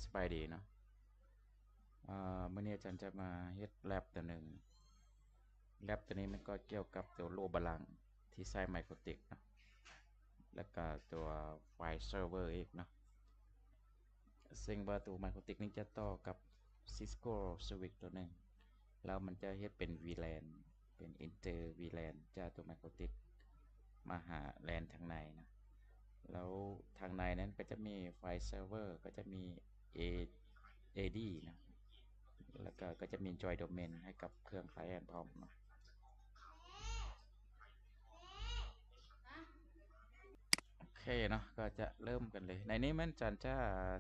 ສະບາຍດີເນາະ ເອີ ມື້ນີ້ອາຈານຈະມາເຮັດແລັບຕົວໜຶ່ງ ແລັບຕົວນີ້ມັນກໍກ່ຽວກັບຕົວໂລບາລານທີ່ໃຊ້ໄມໂຄຣຕິກເນາະ ແລ້ວກໍຕົວໄຟເຊີເວີອີກເນາະ ເຊິ່ງວ່າຕົວໄມໂຄຣຕິກນີ້ຈະຕໍ່ກັບຊິສໂກສະວິດຕົວໜຶ່ງ ແລ້ວມັນຈະເຮັດເປັນວີແລນ ເປັນອິນເຕີວີແລນ ຈາກຕົວໄມໂຄຣຕິກມາຫາແລນທາງໃນນະ ແລ້ວທາງໃນນັ້ນກໍຈະມີໄຟເຊີເວີ ກໍຈະມີເອ ເອດີນະ ແລ້ວກໍ ກໍຈະມີຈອຍໂດເມນໃຫ້ກັບເຄື່ອງຄລາຍແອນພ້ອມເນາະ. ໂອເຄເນາະ ກໍຈະເລີ່ມກັນເລີຍ. ໃນນີ້ແມ່ນຈັນຈະ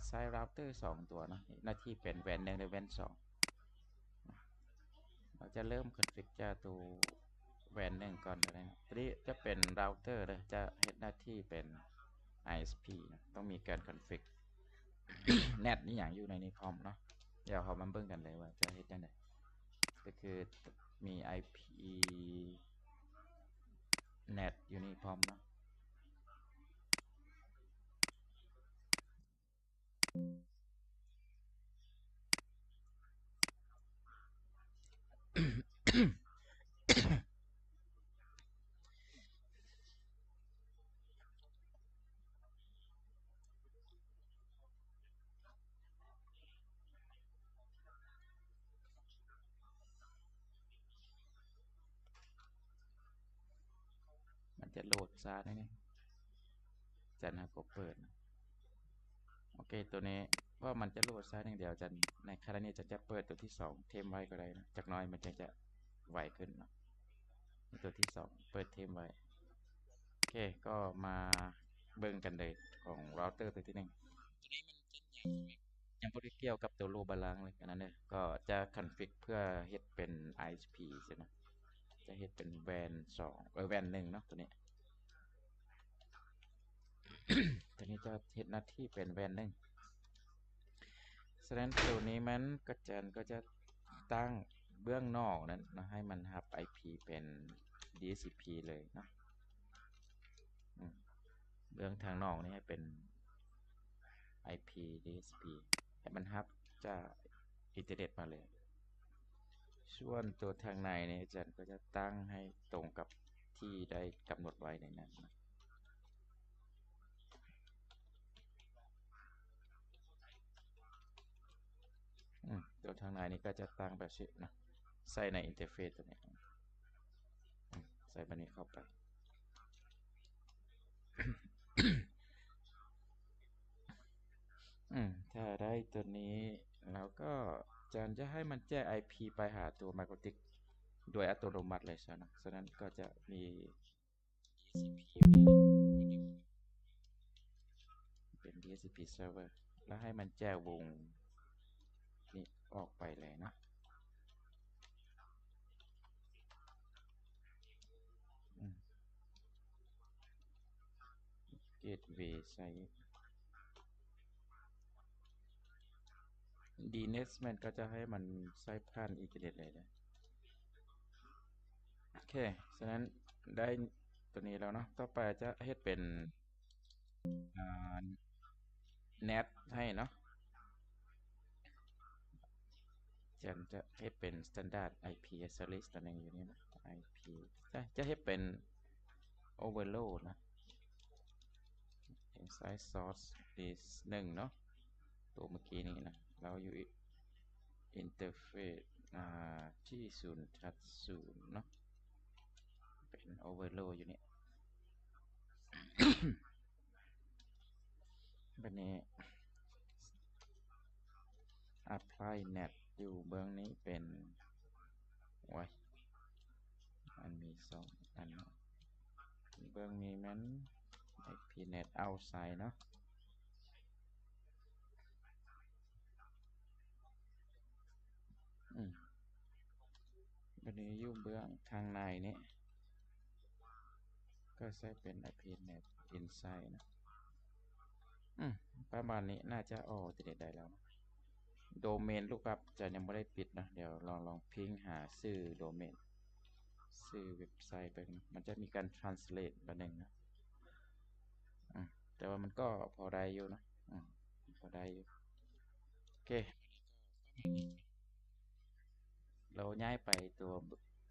ໃຊ້ເຣົາເຕີສອງຕົວເນາະ ເຮັດໜ້າທີ່ເປັນແວນໜຶ່ງ ແລະ ແວນສອງ. ເຮົາຈະເລີ່ມຄອນຟິກຈາກໂຕແວນໜຶ່ງກ່ອນກໍໄດ້ເນາະ. ໂຕນີ້ຈະເປັນເຣົາເຕີເດີ ຈະເຮັດໜ້າທີ່ເປັນໄອເອັສພີເນາະ ຕ້ອງມີການຄອນຟິກແນັດອີ່ຫຍັງຢູ່ໃນນີ້ພ້ອມເນາະ. ດຽວເຮົາມາເບິ່ງກັນເລີຍວ່າຈະເຮັດຈັ່ງໃດ ກໍຄືມີໄອພີແນັດຢູ່ນີ້ພ້ອມເນາະ. ມັນຈະໂຫຼດຊ້າໜ້ອຍໜຶ່ງ ຈັນຫາກໍເປີດ. ໂອເຄ ໂຕນີ້ ເພາະມັນຈະໂຫຼດຊ້າໜຶ່ງດຽວ ຈັນ ໃນຂະນະນີ້ຈັນຈະເປີດໂຕທີສອງເທັມໄວ້ກໍໄດ້ນະ ຈັກໜ້ອຍມັນຈັ່ງຈະໄວຂຶ້ນເນາະ. ໂຕທີສອງເປີດເທັມໄວ້. ໂອເຄ ກໍມາເບິ່ງກັນເລີຍ ຂອງເຣົາເຕີໂຕທີໜຶ່ງ ໂຕນີ້ມັນຈະຍັງ ຍັງບໍ່ໄດ້ກ່ຽວກັບໂຕໂລບາລານເລີຍ ອັນນັ້ນເດີ ກໍຈະຄອນຟິກເພື່ອເຮັດເປັນໄອເອັສພີຊີ້ນະ ຈະເຮັດເປັນແວນສອງ ເອີ ແວນໜຶ່ງເນາະ ໂຕນີ້. ໂຕນີ້ຈະເຮັດໜ້າທີ່ເປັນແວນໜຶ່ງ. ສະນັ້ນໂຕນີ້ມັນກໍ ຈັນກໍຈະຕັ້ງເບື້ອງນອກນັ້ນເນາະ ໃຫ້ມັນຮັບໄອພີເປັນດີເອັດຊີພີເລີຍເນາະ. ອືມ ເບື້ອງທາງນອກນີ້ໃຫ້ເປັນໄອພີດີເອັດຊີພີ ໃຫ້ມັນຮັບຈາກອິນເຕີເນັດມາເລີຍ. ສ່ວນຕົວທາງໃນນີ້ ຈັນກໍຈະຕັ້ງໃຫ້ຕົງກັບທີ່ໄດ້ກຳນົດໄວ້ໃນນັ້ນເນາະ. ອືມ ຕົວທາງໃນນີ້ກໍຈະຕັ້ງແບບຊີ້ເນາະ ໃສ່ໃນອິນເຕີເຟສຕົວນີ້ ອືມ ໃສ່ແບບນີ້ເຂົ້າໄປ. ອືມ ຖ້າໄດ້ຕົວນີ້ແລ້ວກໍ ຈັນຈະໃຫ້ມັນແຈກໄອພີໄປຫາຕົວໄມໂຄຣຕິກໂດຍອັດຕະໂນມັດເລີຍຊະເນາະ. ສະນັ້ນກໍຈະມີດີເອັດຊີພີຢູ່ນີ້ ເປັນດີເອັດຊີພີເຊີເວີ ແລ້ວໃຫ້ມັນແຈກວົງນີ້ອອກໄປເລີຍເນາະ. ອືມ ເກດເວໃສ່ ດີເອັນເອັດ ມັນກໍຈະໃຫ້ມັນໃຊ້ຜ່ານອິນເຕີເນັດເລີຍເດ້. ໂອເຄ ສະນັ້ນໄດ້ຕົວນີ້ແລ້ວເນາະ ຕໍ່ໄປຈະເຮັດເປັນ ອ່າ ແນັດໃຫ້ເນາະ. ຈັນຈະເຮັດເປັນສະຕານດາດໄອພີແອັດເດຣສຕົວໜຶ່ງຢູ່ນີ້ເນາະ ໄອພີ ຈະ ຈະເຮັດເປັນໂອເວີໂຫຼດນະ ເປັນໄຊຊອດດີໜຶ່ງເນາະ ຕົວເມື່ອກີ້ນີ້ນະ ລາວຢູ່ອິນເຕີເຟສ ອ່າ ທີ່ສູນທັດສູນເນາະ ເປັນໂອເວີໂຫຼດຢູ່ນີ້. ບັດນີ້ ແອັບພລາຍແນັດຢູ່ເບື້ອງນີ້ເປັນ ໂອ້ຍ ມັນມີສອງອັນເນາະ ເບື້ອງນີ້ແມ່ນໄອພີແນັດເອົາໄຊເນາະ. ອືມ ບັດນີ້ຢູ່ເບື້ອງທາງໃນນີ້ ກໍໃຊ້ເປັນໄອພີແນັດອິນໄຊນະ. ອືມ ປະມານນີ້ໜ້າຈະອອກຈະໄດ້ ໄດ້ແລ້ວ. ໂດເມນລູກລັບຈະຍັງບໍ່ໄດ້ປິດນະ ດຽວລອງ ລອງພິງຫາຊື່ໂດເມນ ຊື່ເວັບໄຊເບິ່ງນະ ມັນຈະມີການທຣານສະເລດບາດໜຶ່ງນະ. ອືມ ແຕ່ວ່າມັນກໍພໍໄດ້ຢູ່ນະ ອືມ ພໍໄດ້ຢູ່. ເຄ ເຮົາຍ້າຍໄປຕົວ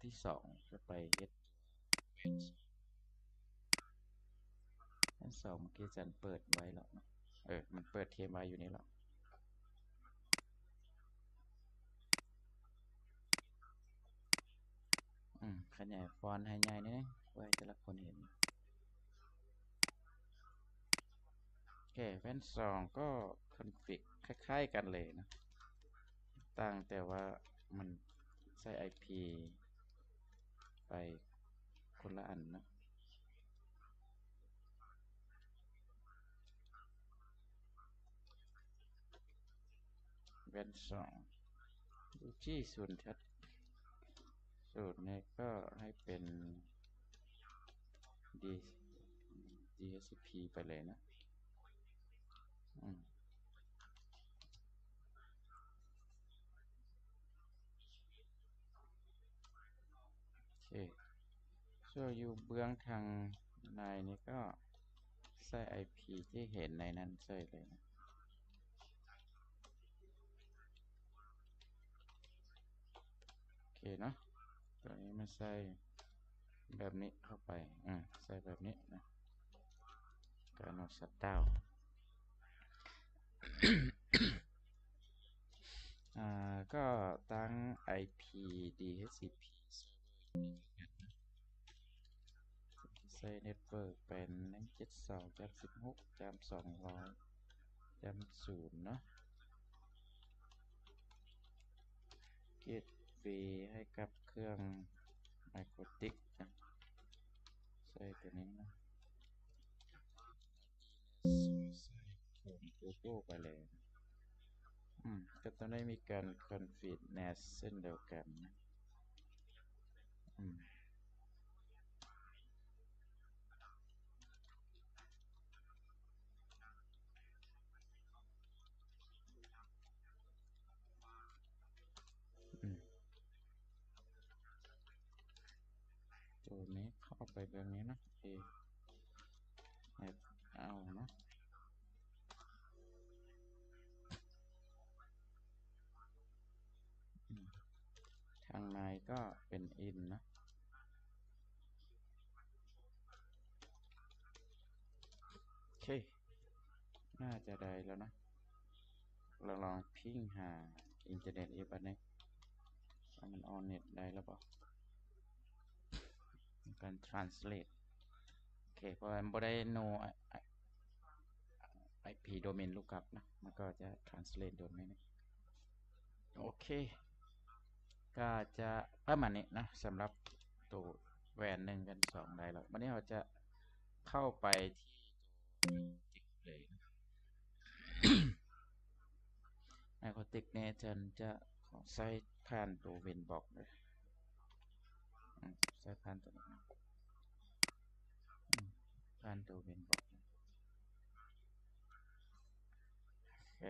ທີສອງ ຈະໄປເຮັດ ອັນສອງ ເມື່ອກີ້ຈັນເປີດໄວ້ແລ້ວເນາະ ເອີ ມັນເປີດເທມໄວ້ຢູ່ນີ້ແລ້ວ. ອືມ ຂະຫຍາຍຟອນໃຫ້ໃຫຍ່ແດ່ ເພື່ອໃຫ້ແຕ່ລະຄົນເຫັນ. ໂອເຄ ແວ່ນສອງກໍຄອນຟິກຄ້າຍໆກັນເລີຍນະ ຕ່າງແຕ່ວ່າມັນໃຊ້ໄອພີໄປຄົນລະອັນເນາະ. ແວ່ນສອງ ຢູຈີ ສູນ ແທັບ ສູນນີ້ກໍໃຫ້ເປັນດີ ດີເອັດຊີພີໄປເລີຍນະ. ອືມ ໂອເຄ ສ່ວນຢູ່ເບື້ອງທາງໃນນີ້ກໍໃສ່ໄອພີທີ່ເຫັນໃນນັ້ນໃສ່ເລີຍນະ. ໂອເຄເນາະ ຕົວນີ້ມາໃສ່ແບບນີ້ເຂົ້າໄປ ອາ ໃສ່ແບບນີ້ນະ ການອອກຊັດດາວ ອາ ກໍຕັ້ງໄອພີ ດີເອັດຊີພີ ເຊີເວີຢູ່ນີ້ຄືກັນນະ. ໃສ່ເນັດເວີກເປັນ ໜຶ່ງເຈັດສອງ ຈຳສິບຫົກ ຈຳສອງຮ້ອຍ ຈຳສູນເນາະ. ເກດເວໃຫ້ກັບເຄື່ອງໄມໂຄຣຕິກນະ ໃສ່ຕົວນີ້ນະ ໃສ່ຂອງໂກໂກ້ໄປເລີຍ. ອືມ ກໍຕ້ອງໄດ້ມີການຄອນຟິກເນສເຊັ່ນດຽວກັນນະ. ອືມ ອືມ ຕົວນີ້ເຂົ້າໄປເບິ່ງນີ້ນະ ເອ ເອັຟ ເອົາເນາະ. ອືມ ທາງໃນກໍເປັນອິນເນາະ. ໂອເຄ ໜ້າຈະໄດ້ແລ້ວນະ. ລອງ ລອງພິງຫາອິນເຕີເນັດອີກບາດໜຶ່ງ ວ່າມັນອອນເນັດໄດ້ຫຼືບໍ່ ການທຣານສເລດ. ໂອເຄ ເພາະວ່າມັນບໍ່ໄດ້ໂນ ໄອພີໂດເມນລຸກອັບນະ ມັນກໍຈະທຣານສເລດໂດນໜ້ອຍໜຶ່ງ. ໂອເຄ ກໍຈະປະມານນີ້ນະ ສຳລັບໂຕແວນໜຶ່ງ ແວນສອງໄດ້ແລ້ວ. ບັດນີ້ເຮົາຈະເຂົ້າໄປທີ່ໂຕເຈັກເລີຍນະ. ໄມໂຄຣຕິກນີ້ເພິ່ນຈະຂອງໃຊ້ຜ່ານໂຕເວັນບັອກເດີ ອືມ ໃຊ້ຜ່ານໂຕນີ້ ອືມ ຜ່ານໂຕເວັນບັອກ ໂອເຄ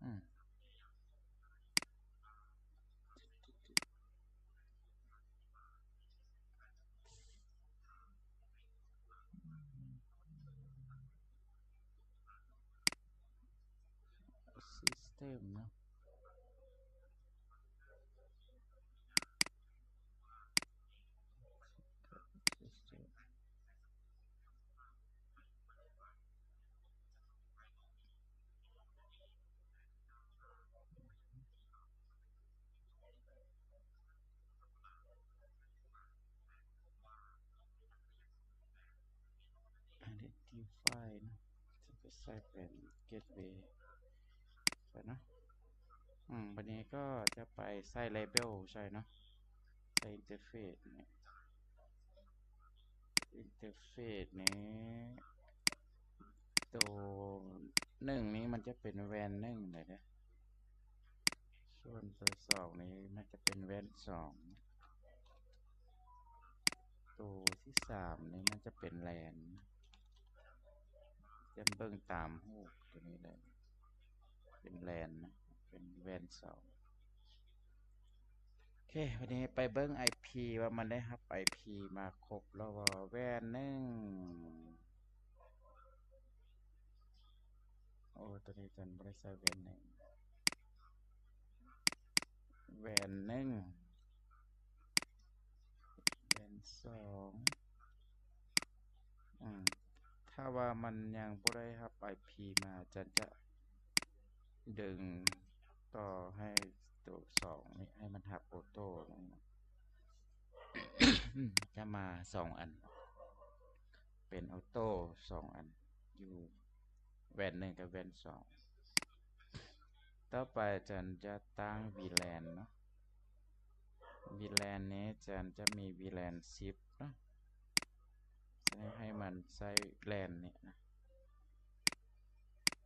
ອືມ. ຊິສເຕັມເນາະ ຊິສເຕັມ. ໄອເດນຕິຟາຍເນາະ ຈະໄປໃສ່ເປັນເກດເວໄປເນາະ. ອືມ ບັດນີ້ກໍຈະໄປໃສ່ເລເບວໃສ່ເນາະ ໃສ່ອິນເຕີເຟດນີ້ ອິນເຕີເຟດນີ້ ໂຕໜຶ່ງນີ້ມັນຈະເປັນແວນໜຶ່ງເລີຍເດ້ ສ່ວນໂຕສອງນີ້ມັນຈະເປັນແວນສອງ ໂຕທີສາມນີ້ມັນຈະເປັນແລນ ຈະເບິ່ງຕາມຮູບໂຕນີ້ເລີຍ ເປັນແລນນະ ເປັນແວນສອງ. ໂອເຄ ວັນນີ້ໄປເບິ່ງໄອພີ ວ່າມັນໄດ້ຮັບໄອພີມາຄົບແລ້ວບໍ່ ແວ່ນໜຶ່ງ. ໂອ ໂອ້ ໂຕນີ້ຈັນບໍ່ໄດ້ໃຊ້ແວນໜຶ່ງ ແວນໜຶ່ງ ແວນສອງ ອາ ຖ້າວ່າມັນຍັງບໍ່ໄດ້ຮັບໄອພີມາ ຈັນຈະດຶງຕໍ່ໃຫ້ໂຕສອງນີ້ໃຫ້ມັນຮັບໂອໂຕ້ ຈະມາສອງອັນ ເປັນໂອໂຕ້ສອງອັນ ຢູ່ແວນໜຶ່ງກັບແວນສອງ. ຕໍ່ໄປຈັນຈະຕັ້ງວີແລນເນາະ ວີແລນນີ້ຈັນຈະມີວີແລນສິບເນາະ ສະນັ້ນໃຫ້ມັນໃຊ້ແລນນີ້ນະ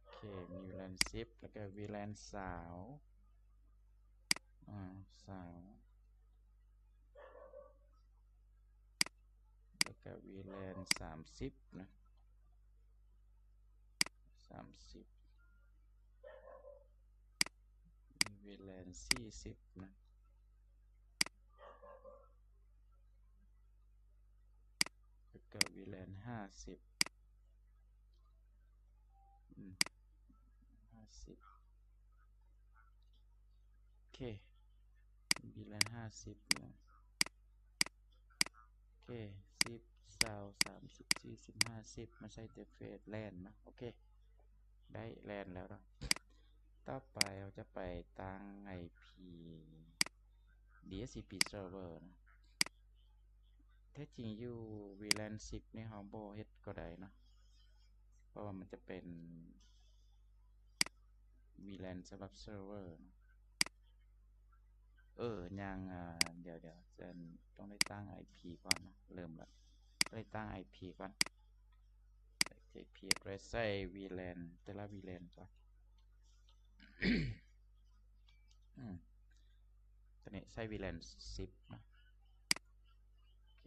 ໂອເຄ ມີວີແລນສິບ ແລ້ວກໍວີແລນຊາວ ອາ ຊາວ ແລ້ວກໍວີແລນສາມສິບນະ ສາມສິບ ມີວີແລນສີ່ສິບນະ ແລ້ວກໍວີແລນຫ້າສິບ ອືມ ຫ້າສິບ ໂອເຄ ມີແລນຫ້າສິບເນາະ ໂອເຄ ສິບ ຊາວ ສາມສິບ ສີ່ສິບ ຫ້າສິບ ມາໃສ່ເຕີມເຟສແລນເນາະ ໂອເຄ ໄດ້ແລນແລ້ວເນາະ. ຕໍ່ໄປເຮົາຈະໄປຕັ້ງໄອພີ ດີເອັດຊີພີເຊີເວີເນາະ ແທ້ຈິງຢູ່ວີແລນສິບນີ້ເຮົາບໍ່ເຮັດກໍໄດ້ເນາະ ເພາະວ່າມັນຈະເປັນວີແລນສຳລັບເຊີເວີເນາະ. ເອີ ຍັງ ອາ ດຽວໆ ຕ້ອງໄດ້ຕັ້ງໄອພີກ່ອນເນາະ ເລີ່ມລະ ຕ້ອງໄດ້ຕັ້ງໄອພີກ່ອນ ໄອພີແອັດເດຣສໃສ່ວີແລນ ແຕ່ລະວີແລນກ່ອນ ອືມ ຕົວນີ້ໃສ່ວີແລນສິບເນາະ ໂອເຄ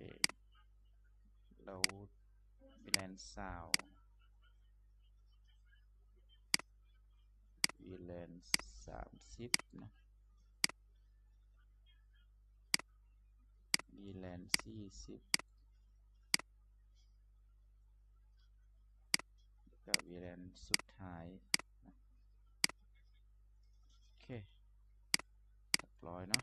ແລ້ວວີແລນຊາວ ວີແລນສາມສິບເນາະ ວີແລນສີ່ສິບ ແລ້ວກໍວີແລນສຸດທ້າຍເນາະ ໂອເຄ ຮຽບຮ້ອຍເນາະ.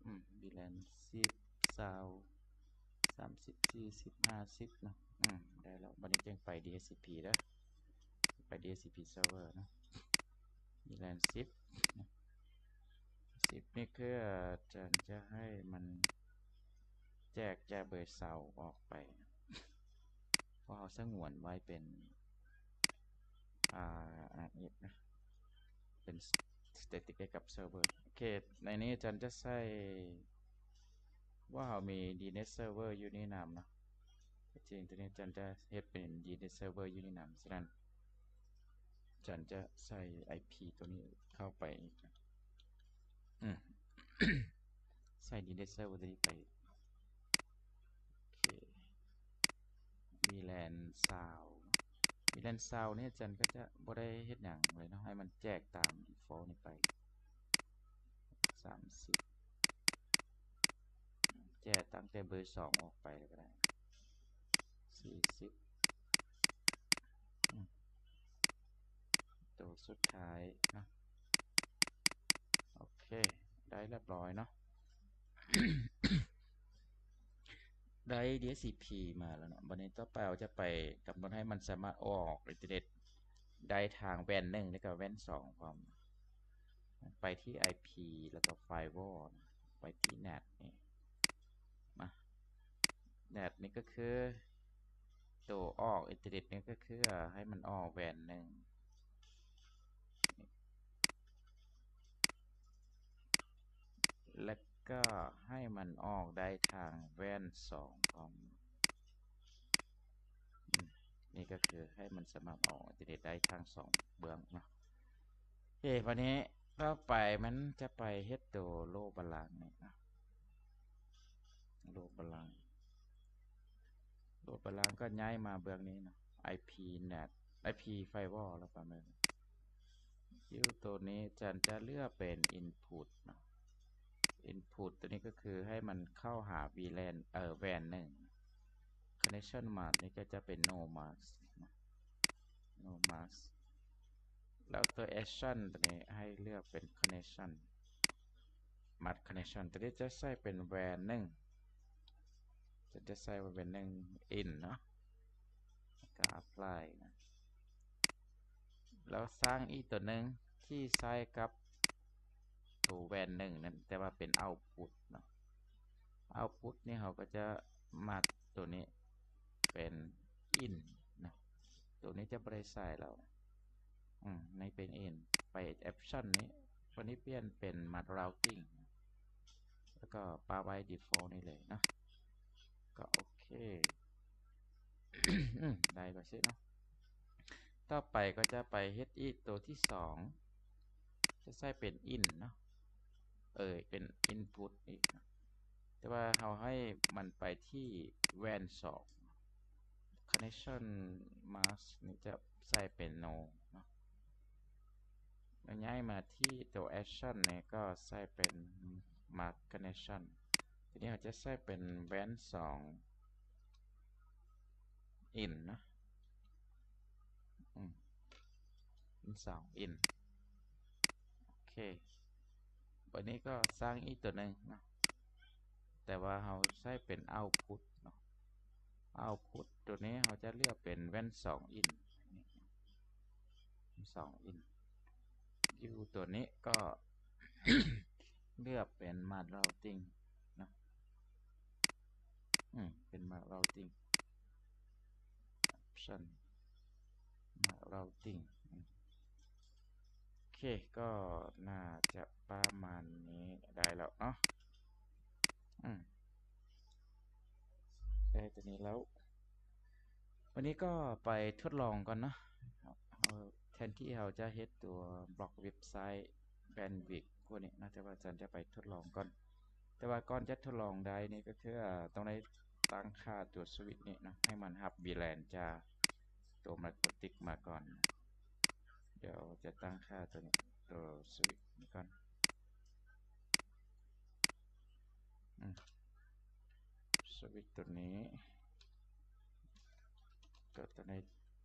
ອືມ ວີແລນສິບ ຊາວ ສາມສິບ ສີ່ສິບ ຫ້າສິບເນາະ ອືມ ໄດ້ແລ້ວ ບັດນີ້ຈຶ່ງໄປດີເອັດຊີພີເດີ ໄປດີເອັດຊີພີເຊີເວີເນາະ ວີແລນສິບ ສິບນີ້ຄື ອາ ຈະ ຈະໃຫ້ມັນແຈກຈາກເບີເຊົາອອກໄປ ເພາະເຮົາສະຫງວນໄວ້ເປັນ ອາ ອັນນີ້ນະ ເປັນສະແຕຕິກໃຫ້ກັບເຊີເວີ ໂອເຄ ໃນນີ້ຈັນຈະໃສ່ ວ່າເຮົາມີດີເນັດເຊີເວີຢູ່ນີ້ນຳເນາະ ທີ່ຈິງຕົວນີ້ຈັນຈະເຮັດເປັນດີເນັດເຊີເວີຢູ່ນີ້ນຳ ສະນັ້ນ ຈັນຈະໃສ່ໄອພີຕົວນີ້ເຂົ້າໄປ ອືມ ໃສ່ດີເນັດເຊີເວີຕົວນີ້ໄປ ໂອເຄ ວີແລນຊາວ ວີແລນຊາວນີ້ ຈັນກໍຈະບໍ່ໄດ້ເຮັດຫຍັງເລີຍເນາະ ໃຫ້ມັນແຈກຕາມດີຟອລນີ້ໄປ ສາມສິບ ແຈກຕັ້ງແຕ່ເບີສອງອອກໄປກໍໄດ້ ສີ່ສິບ ອືມ ໂຕສຸດທ້າຍເນາະ ໂອເຄ ໄດ້ຮຽບຮ້ອຍເນາະ ໄດ້ດີເອັດຊີພີມາແລ້ວເນາະ ບັດນີ້ຕໍ່ໄປເຮົາຈະໄປກຳນົດໃຫ້ມັນສາມາດອອກອິນເຕີເນັດໄດ້ທາງແວນໜຶ່ງ ແລ້ວກໍແວນສອງພ້ອມ ໄປທີ່ໄອພີ ແລ້ວກໍໄຟວໍ ໄປທີ່ແນັດນີ້ ມາ ແນັດນີ້ກໍຄື ໂຕອອກອິນເຕີເນັດນີ້ກໍຄື ໃຫ້ມັນອອກແວນໜຶ່ງ ແລ້ວກໍໃຫ້ມັນອອກໄດ້ທາງແວນສອງພ້ອມ ອືມ ນີ້ກໍຄືໃຫ້ມັນສາມາດອອກອິນເຕີເນັດໄດ້ທັງສອງເບື້ອງເນາະ ເອ ບັດນີ້ຕໍ່ໄປມັນຈະໄປເຮັດໂຕໂລບາລານນີ້ເນາະ ໂລບາລານ ໂລບາລານກໍຍ້າຍມາເບື້ອງນີ້ເນາະ ໄອພີແນັດ ໄອພີໄຟວໍ ແລ້ວປະມານ ຢູ່ໂຕນີ້ຈັນຈະເລືອກເປັນອິນພຸດເນາະ ອິນພຸດໂຕນີ້ກໍຄືໃຫ້ມັນເຂົ້າຫາວີແລນ ເອີ ແວນໜຶ່ງ ຄອນເນັກຊັນມາສນີ້ກໍຈະເປັນໂນມາສເນາະ ໂນ mask ແລ້ວຕົວ action ຕົວນີ້ໃຫ້ເລືອກເປັນ connection mask connection ຕົວນີ້ຈະໃຊ້ເປັນ wan ໜຶ່ງ ຈະ ຈະໃຊ້ວ່າເປັນ ໜຶ່ງ in ເນາະ ແລ້ວກໍ apply ນະ ແລ້ວສ້າງອີກຕົວໜຶ່ງທີ່ໃຊ້ກັບຕົວ wan ໜຶ່ງນັ້ນ ແຕ່ວ່າເປັນ output ເນາະ output ນີ້ເຮົາກໍຈະ mask ຕົວນີ້ເປັນ in ນະ ຕົວນີ້ຈະບໍ່ໄດ້ໃຊ້ແລ້ວ ອືມ ນີ້ເປັນ in ໄປ option ນີ້ ຕົວນີ້ປ່ຽນເປັນ mask routing ແລ້ວກໍປະໄວ້ default ນີ້ເລີຍເນາະ ກໍໂອເຄ ອືມ ໄດ້ແບບຊີ້ເນາະ ຕໍ່ໄປກໍຈະໄປເຮັດອີກຕົວທີສອງ ຈະໃຊ້ເປັນ in ເນາະ ເອີ ເປັນ input ອີກເນາະ ແຕ່ວ່າເຮົາໃຫ້ມັນໄປທີ່ wan ສອງ connection mask ນີ້ຈະໃຊ້ເປັນ no ເນາະ ແລ້ວຍ້າຍມາທີ່ຕົວ action ນີ້ກໍໃຊ້ເປັນ mask connection ທີນີ້ເຮົາຈະໃຊ້ເປັນ wan ສອງ in ເນາະ ອືມ wan ສອງ in ໂອເຄ ບັດນີ້ກໍສ້າງອີກຕົວໜຶ່ງເນາະ ແຕ່ວ່າເຮົາໃຊ້ເປັນ output ເນາະ output ຕົວນີ້ເຮົາຈະເລືອກເປັນ wan ສອງ in wan ສອງ in ຢູ່ຕົວນີ້ກໍເລືອກເປັນ mask routing ເນາະ ອືມ ເປັນ mask routing option mask routing ອືມ ໂອເຄ ກໍໜ້າຈະປະມານນີ້ໄດ້ແລ້ວເນາະ ອືມ ໄດ້ຕົວນີ້ແລ້ວ ວັນນີ້ກໍໄປທົດລອງກ່ອນເນາະ ເຮົາ ແທນທີ່ເຮົາຈະເຮັດຕົວບລັອກເວັບໄຊ Bandwidth ພວກນີ້ນະ ແຕ່ວ່າອາຈານຈະໄປທົດລອງກ່ອນ ແຕ່ວ່າກ່ອນຈະທົດລອງໄດ້ນີ້ກໍຄື ອາ ຕ້ອງໄດ້ຕັ້ງຄ່າຕົວສະວິດນີ້ເນາະ ໃຫ້ມັນຮັບ VLAN ຈາກຕົວ Microtik ມາກ່ອນ ດຽວຈະຕັ້ງຄ່າຕົວນີ້ ຕົວສະວິດນີ້ກ່ອນ ອືມ ສະວິດຕົວນີ້ ກໍຕົວນີ້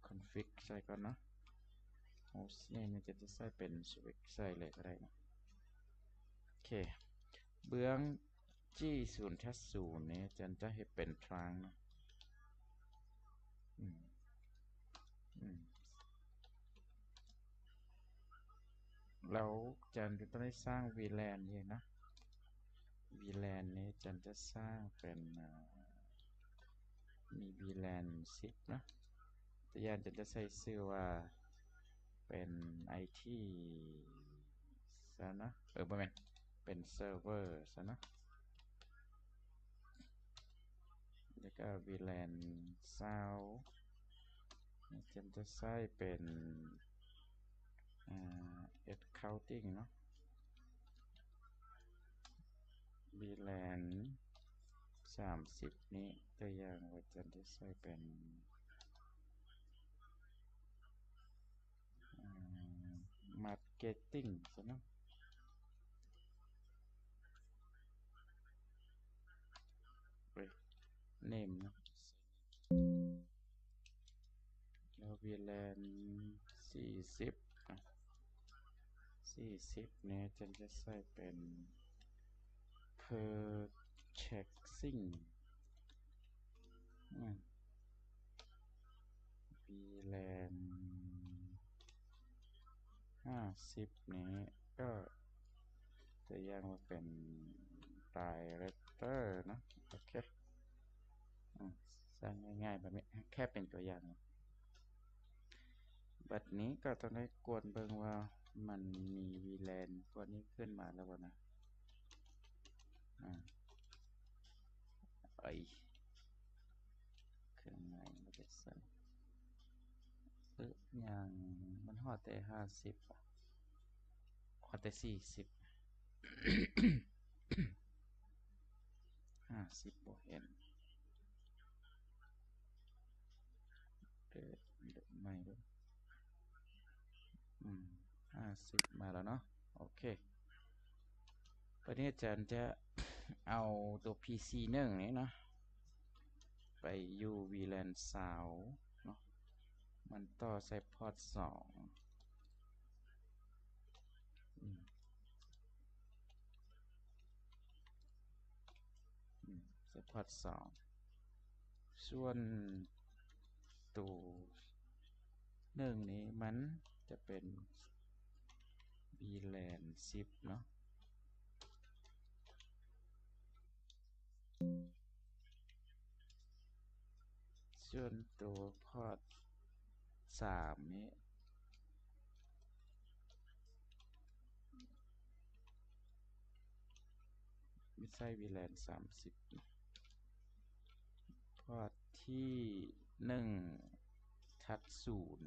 config ໃສ່ກ່ອນເນາະ host name ນີ້ຈະໃສ່ເປັນ switch ໃສ່ເລີຍກໍໄດ້ເນາະ ໂອເຄ ເບື້ອງ G ສູນແທັບສູນນີ້ ອາຈານຈະເຮັດເປັນ trunk ເນາະ ອືມ ອືມ ແລ້ວອາຈານກໍຕ້ອງໄດ້ສ້າງ VLAN ອີກນະ VLAN ນີ້ອາຈານຈະສ້າງເປັນ ອາ ມີ VLAN ສິບເນາະ ຕົວຢ່າງອາຈານຈະໃສ່ຊື່ວ່າເປັນ ໄອທີ ຊະເນາະ ເອີ ບໍ່ແມ່ນ ເປັນ server ຊະເນາະ ແລ້ວກໍ VLAN ຊາວ ອາຈານຈະໃສ່ເປັນ ອາ accounting ເນາະ VLAN ສາມສິບນີ້ ຕົວຢ່າງວ່າອາຈານຈະໃສ່ເປັນ ອາ marketing ຊະເນາະ ເອີ name ເນາະ ແລ້ວ VLAN ສີ່ສິບ ອະ ສີ່ສິບນີ້ ອາຈານຈະໃສ່ເປັນ purchasing ອືມ VLAN ຫ້າສິບນີ້ ກໍຕົວຢ່າງວ່າເປັນ director ເນາະ ໂອເຄ ອືມ ສ້າງງ່າຍໆແບບນີ້ ແຄ່ເປັນຕົວຢ່າງ ບັດນີ້ກໍຕ້ອງໄດ້ກວດເບິ່ງວ່າມັນມີ VLAN ຕົວນີ້ຂຶ້ນມາແລ້ວບໍ່ນະ ອາ ໄອ ເຄື່ອງໃນ location ເອີ ຍັງ ມັນຮອດແຕ່ຫ້າສິບ ຮອດແຕ່ສີ່ສິບ ຫ້າສິບບໍ່ເຫັນ ເປີດໃໝ່ເບິ່ງ ອືມ ຫ້າສິບມາແລ້ວເນາະ ໂອເຄ ບັດນີ້ອາຈານຈະເອົາຕົວ ພີຊີໜຶ່ງນີ້ເນາະ ໄປຢູ່ VLAN ຊາວເນາະ ມັນຕໍ່ໃສ່ພອດສອງ ອືມ ອືມ ໃສ່ພອດສອງ ສ່ວນໂຕໜຶ່ງນີ້ມັນຈະເປັນ ວີແລນສິບເນາະ. ສ່ວນໂຕພອດສາມນີ້ ມີໃຊ້ວີແລນສາມສິບ ພອດທີໜຶ່ງ ທັດສູນ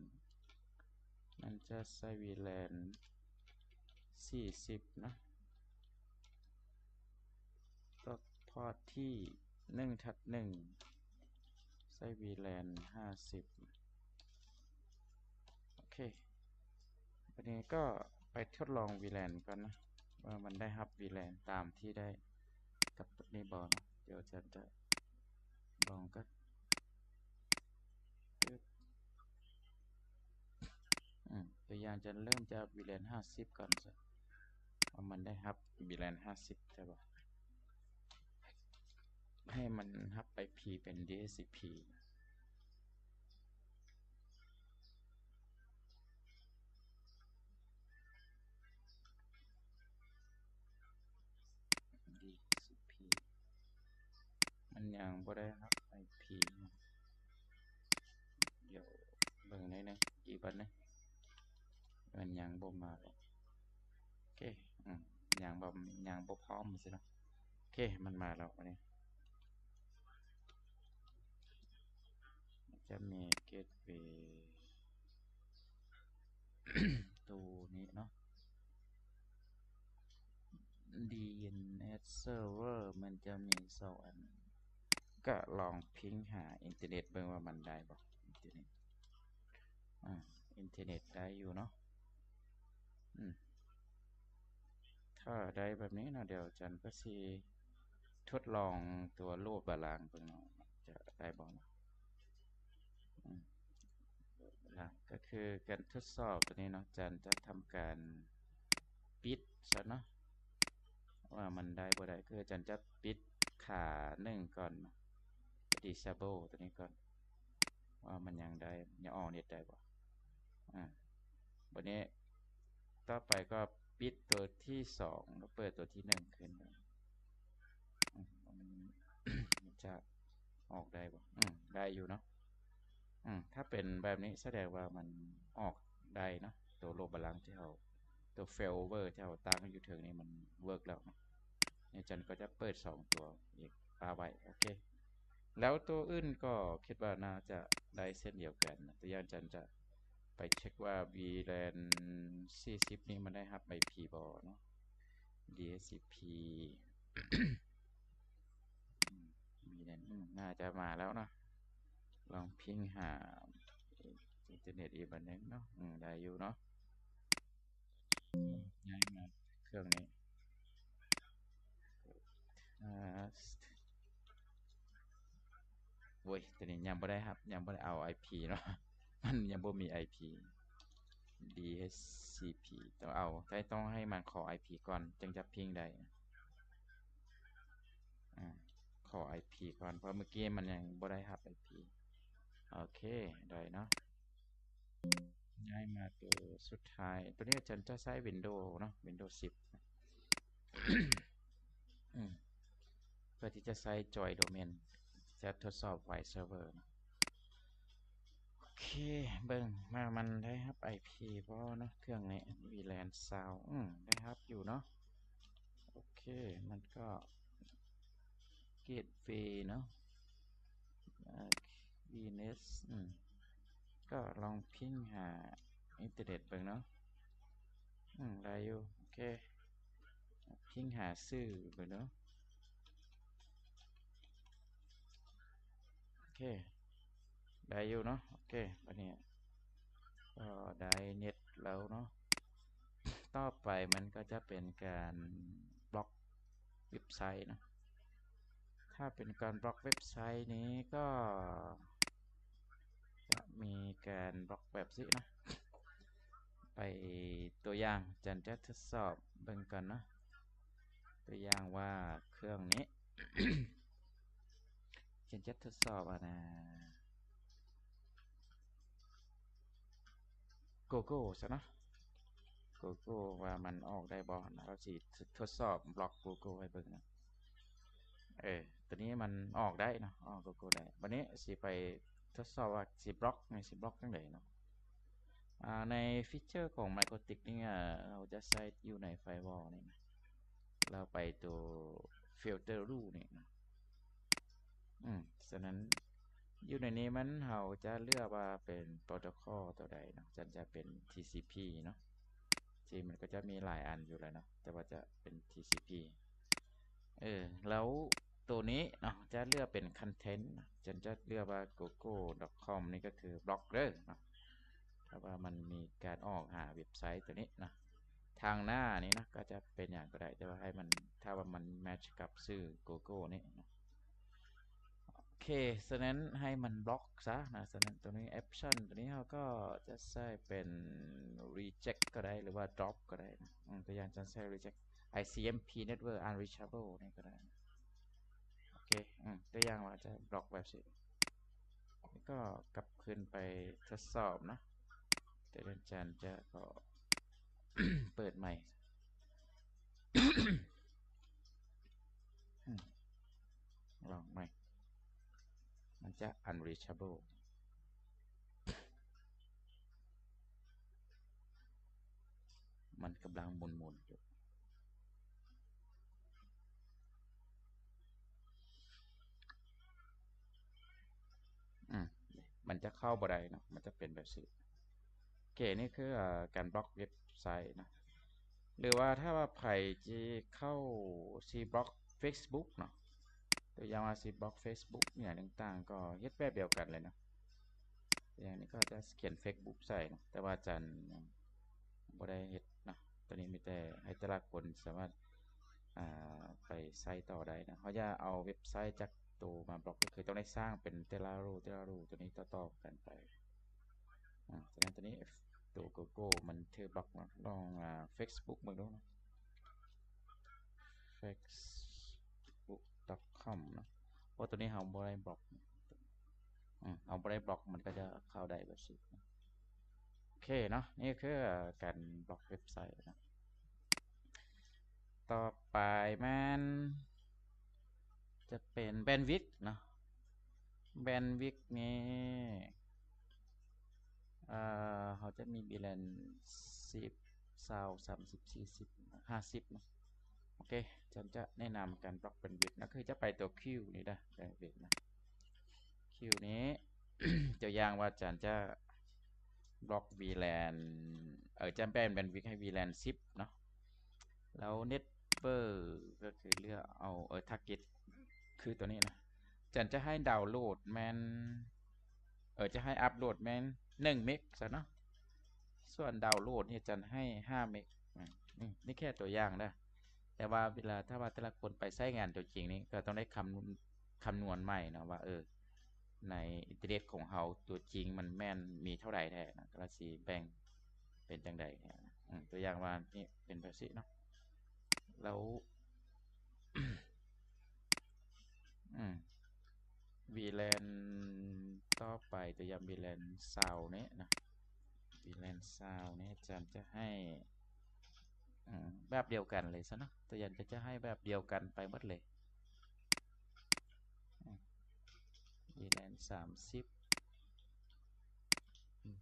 ມັນຈະໃຊ້ວີແລນສີ່ສິບນະ. ພອດທີໜຶ່ງທັດໜຶ່ງ ໃຊ້ວີແລນຫ້າສິບ. ໂອເຄ ບັດນີ້ກໍໄປທົດລອງວີແລນກ່ອນນະ ວ່າມັນໄດ້ຮັບວີແລນຕາມທີ່ໄດ້ກັບໂຕນີ້ບໍ່ເນາະ. ດຽວອາຈານຈະລອງກ່ອນ. ອືມ ຕົວຢ່າງຈະເລີ່ມຈາກວີແລນຫ້າສິບກ່ອນຊະ ວ່າມັນໄດ້ຮັບວີແລນຫ້າສິບແທ້ບໍ່ ໃຫ້ມັນຮັບໄອພີເປັນດີເອັດຊີພີ. ດີເອັດຊີພີ ມັນຍັງບໍ່ໄດ້ຮັບໄອພີເນາະ. ດຽວເບິ່ງໜ້ອຍໜຶ່ງ ອີກບາດໜຶ່ງ ມັນຍັງບໍ່ມາບໍ່. ໂອເຄ ອືມ ຍັງບໍ່ ຍັງບໍ່ພ້ອມຊີ້ເນາະ. ໂອເຄ ມັນມາແລ້ວ ບາດນີ້ ມັນຈະມີເກດເວ ໂຕນີ້ເນາະ ດີເອັນເອັດເຊີເວີ ມັນຈະມີສອງອັນ ກະລອງພິງຫາອິນເຕີເນັດເບິ່ງວ່າມັນໄດ້ບໍ່ ອິນເຕີເນັດ. ອາ ອິນເຕີເນັດໄດ້ຢູ່ເນາະ. ອືມ ຖ້າໄດ້ແບບນີ້ເນາະ ດຽວອາຈານກໍຊິທົດລອງຕົວໂຫຼດບາລາງເບິ່ງເນາະ ຈະໄດ້ບໍ່ເນາະ. ອືມ ກໍຄືການທົດສອບຕົວນີ້ເນາະ ອາຈານຈະທຳການປິດຊະເນາະ ວ່າມັນໄດ້ບໍ່ໄດ້ ຄືອາຈານຈະປິດຂາໜຶ່ງກ່ອນເນາະ ດິສເອເບິ້ນຕົວນີ້ກ່ອນ ວ່າມັນຍັງໄດ້ ຍັງອອກເນັດໄດ້ບໍ່. ອາ ບັດນີ້ຕໍ່ໄປກໍປິດຕົວທີສອງ ແລ້ວເປີດຕົວທີໜຶ່ງຂຶ້ນ. ອືມ ມັນຈະອອກໄດ້ບໍ່? ອືມ ໄດ້ຢູ່ເນາະ. ອືມ ຖ້າເປັນແບບນີ້ສະແດງວ່າມັນອອກໄດ້ເນາະ ຕົວໂຫຼດບາລາງທີ່ເຮົາ ຕົວເຟລໂອເວີທີ່ເຮົາຕັ້ງຢູ່ເທິງນີ້ມັນເວີກແລ້ວເນາະ. ອາຈານກໍຈະເປີດສອງຕົວອີກປະໄວ້. ໂອເຄ ແລ້ວຕົວອື່ນກໍຄິດວ່າໜ້າຈະໄດ້ເຊັ່ນດຽວກັນ. ຕົວຢ່າງອາຈານຈະໄປເຊັກວ່າ ວີແລນສີ່ສິບນີ້ມັນໄດ້ຮັບໄອພີບໍ່ເນາະ ດີເອັດຊີພີ. ອືມ ມີແນ່ ອືມ ໜ້າຈະມາແລ້ວເນາະ. ລອງພິງຫາອິນເຕີເນັດອີກບາດໜຶ່ງເນາະ. ອືມ ໄດ້ຢູ່ເນາະ. ຍ້າຍມາເຄື່ອງນີ້ ເອີ ໂອ້ຍ ຕົວນີ້ຍັງບໍ່ໄດ້ຮັບ ຍັງບໍ່ໄດ້ເອົາໄອພີເນາະ ມັນຍັງບໍ່ມີໄອພີ ດີເອັດຊີພີ ຕ້ອງເອົາ ຕ້ອງໃຫ້ມັນຂໍໄອພີກ່ອນ ຈຶ່ງຈະພິງໄດ້. ອາ ຂໍໄອພີກ່ອນ ເພາະເມື່ອກີ້ມັນຍັງບໍ່ໄດ້ຮັບໄອພີ. ໂອເຄ ໄດ້ເນາະ. ຍ້າຍມາຕົວສຸດທ້າຍ ຕົວນີ້ອາຈານຈະໃຊ້ວິນໂດເນາະ ວິນໂດສິບ ອືມ ເພື່ອທີ່ຈະໃຊ້ຈອຍໂດເມນ ຈະທົດສອບໄວເຊີເວີເນາະ. ໂອເຄ ເບິ່ງວ່າມັນໄດ້ຮັບໄອພີບໍ່ເນາະ ເຄື່ອງນີ້ ວີແລນຊາວ ອືມ ໄດ້ຮັບຢູ່ເນາະ. ໂອເຄ ມັນກໍເກດເວເນາະ ເອີ ວີເນັດ ອືມ ກໍລອງພິງຫາອິນເຕີເນັດເບິ່ງເນາະ. ອືມ ໄດ້ຢູ່ ໂອເຄ ພິງຫາຊື່ເບິ່ງເນາະ. ໂອເຄ ໄດ້ຢູ່ເນາະ. ໂອເຄ ບາດນີ້ກໍໄດ້ເນັດແລ້ວເນາະ. ຕໍ່ໄປມັນກໍຈະເປັນການບລັອກເວັບໄຊເນາະ. ຖ້າເປັນການບລັອກເວັບໄຊນີ້ກໍຈະ ມີການບລັອກແບບຊີ້ເນາະ. ໄປຕົວຢ່າງ ຈັນຈະທົດສອບເບິ່ງກ່ອນເນາະ. ຕົວຢ່າງວ່າເຄື່ອງນີ້ ຈັນຈະທົດສອບອັນນ່າ ໂກໂກ້ຊະເນາະ. ໂກໂກ້ວ່າມັນອອກໄດ້ບໍ່ນະ. ເຮົາຊິທົດສອບບລັອກໂກໂກ້ໃຫ້ເບິ່ງນະ. ເອີ ຕົວນີ້ມັນອອກໄດ້ເນາະ, ອອກໂກໂກ້ໄດ້. ບັດນີ້ຊິໄປທົດສອບວ່າຊິບລັອກນີ້ ຊິບລັອກຈັ່ງໃດເນາະ. ອາ ໃນຟີເຈີຂອງໄມໂຄຣຕິກນີ້ ອາ ເຮົາຈະໃຊ້ຢູ່ໃນໄຟວໍນີ້ນະ, ແລ້ວໄປຕົວຟິວເຕີຣູລນີ້ນະ. ອືມ ສະນັ້ນ ຢູ່ໃນນີ້ມັນ ເຮົາຈະເລືອກວ່າເປັນໂປຣໂຕຄໍຕົວໃດເນາະ. ຈັນຈະເປັນທີຊີພີເນາະ, ທີ່ມັນກໍຈະມີຫຼາຍອັນຢູ່ແລ້ວເນາະ, ແຕ່ວ່າຈະເປັນທີຊີພີ. ເອີ ແລ້ວໂຕນີ້ເນາະ ຈະເລືອກເປັນຄອນເທັນ. ຈັນຈະເລືອກວ່າໂກໂກ້ດອດຄອມນີ້ກໍຄືບລັອກເດີເນາະ. ຖ້າວ່າມັນມີການອອກຫາເວັບໄຊໂຕນີ້ນະ, ທາງໜ້ານີ້ນະ ກໍຈະເປັນຫຍັງກໍໄດ້, ແຕ່ວ່າໃຫ້ມັນ ຖ້າວ່າມັນແມັດກັບຊື່ໂກໂກ້ນີ້ນະ. ໂອເຄ ສະນັ້ນໃຫ້ມັນບລັອກຊະນະ. ສະນັ້ນໂຕນີ້ ແອັບຊັນ ໂຕນີ້ເຮົາກໍຈະໃສ່ເປັນຣີເຈັກກໍໄດ້ ຫຼືວ່າດຣອບກໍໄດ້ນະ. ອືມ ຕົວຢ່າງ ຈັນໃສ່ຣີເຈັກ ໄອຊີເອັມພີເນັດເວີກອັນຣີເຊັບເບິນນີ້ກໍໄດ້. ໂອເຄ ອືມ ຕົວຢ່າງວ່າຈະບລັອກແບບຊີ້ ແລ້ວກໍກັບຄືນໄປທົດສອບເນາະ. ແຕ່ເດີນຈັນຈະຂໍເປີດໃໝ່ ອືມ ລອງໃໝ່. ມັນຈະ unreachable ມັນກຳລັງໝູນໆຢູ່. ອືມ ມັນຈະເຂົ້າບໍ່ໄດ້ເນາະ, ມັນຈະເປັນແບບຊີ້. ໂອເຄ ນີ້ຄື ເອີ ການບລັອກເວັບໄຊເນາະ. ຫຼືວ່າຖ້າວ່າໃຜຊິເຂົ້າ ຊິບລັອກເຟສບຸກເນາະ, ຕົວຢ່າງວ່າຊິບລັອກເຟສບຸກຫຍັງຕ່າງໆ ກໍເຮັດແບບດຽວກັນເລີຍເນາະ. ຢ່າງນີ້ກໍຈະຂຽນເຟສບຸກໃສ່ເນາະ, ແຕ່ວ່າຈັນຍັງບໍ່ໄດ້ເຮັດເນາະ. ຕົວນີ້ມີແຕ່ໃຫ້ແຕ່ລະຄົນສາມາດ ອ່າ ໄປໃຊ້ຕໍ່ໄດ້ເນາະ. ເຮົາຢ່າເອົາເວັບໄຊຈັກໂຕມາບລັອກ, ກໍຄືຕ້ອງໄດ້ສ້າງເປັນແຕ່ລະໂຣ ແຕ່ລະໂຣ ຕົວນີ້ຕໍ່ໆກັນໄປ. ອາ ສະນັ້ນຕົວນີ້ ໂຕໂກໂກ້ມັນຖືກບລັອກເນາະ. ລອງ ອ່າ ເຟສບຸກເບິ່ງດູເນາະ, ເຟສບຸກດອດຄອມເນາະ. ເພາະຕົວນີ້ເຮົາບໍ່ໄດ້ບລັອກ ອືມ ເຮົາບໍ່ໄດ້ບລັອກ ມັນກໍຈະເຂົ້າໄດ້ແບບຊີ້. ໂອເຄເນາະ, ນີ້ຄື ເອີ ການບລັອກເວັບໄຊເນາະ. ຕໍ່ໄປແມ່ນຈະເປັນແບນວິດເນາະ. ແບນວິດນີ້ ເອີ ເຮົາຈະມີບີແລນສິບ ຊາວ ສາມສິບ ສີ່ສິບ ຫ້າສິບເນາະ. ໂອເຄ ຈັນຈະແນະນຳການບລັອກແບນວິດນະ, ຄືຈະໄປຕົວຄິວນີ້ເດີ ແບນວິດນະ. ຄິວນີ້ ຕົວຢ່າງວ່າຈັນຈະບລັອກວີແລນ ເອີ ຈະແບ່ງແບນວິດໃຫ້ວີແລນສິບເນາະ. ແລ້ວເນັດເວີກກໍຄືເລືອກເອົາ ເອີ ທາເກັດ ຄືຕົວນີ້ນະ. ຈັນຈະໃຫ້ດາວໂຫຼດແມ່ນ ເອີ ຈະໃຫ້ອັບໂຫຼດແມ່ນໜຶ່ງເມັກຊະເນາະ, ສ່ວນດາວໂຫຼດນີ້ຈັນໃຫ້ຫ້າເມັກ. ອາ ນີ້ ນີ້ແຄ່ຕົວຢ່າງເດີ, ແຕ່ວ່າເວລາ ຖ້າວ່າແຕ່ລະຄົນໄປໃຊ້ງານຕົວຈິງນີ້ ກໍຕ້ອງໄດ້ຄຳ ຄຳນວນໃໝ່ເນາະວ່າ ເອີ ໃນອິນເຕີເນັດຂອງເຮົາຕົວຈິງມັນແມ່ນມີເທົ່າໃດແທ້ນະ, ແລ້ວຊິແບ່ງເປັນຈັ່ງໃດ. ອາ ຕົວຢ່າງວ່ານີ້ເປັນແບບຊີ້ເນາະ. ແລ້ວ ອືມ ວີແລນຕໍ່ໄປ ຕົວຢ່າງວີແລນຊາວນີ້ນະ, ວີແລນຊາວນີ້ ຈັນຈະໃຫ້ ອືມ ແບບດຽວກັນເລີຍຊະເນາະ. ຕົວຢ່າງ ຈັນຈະໃຫ້ແບບດຽວກັນໄປໝົດເລີຍ. ອືມ ວີແລນສາມສິບ ອືມ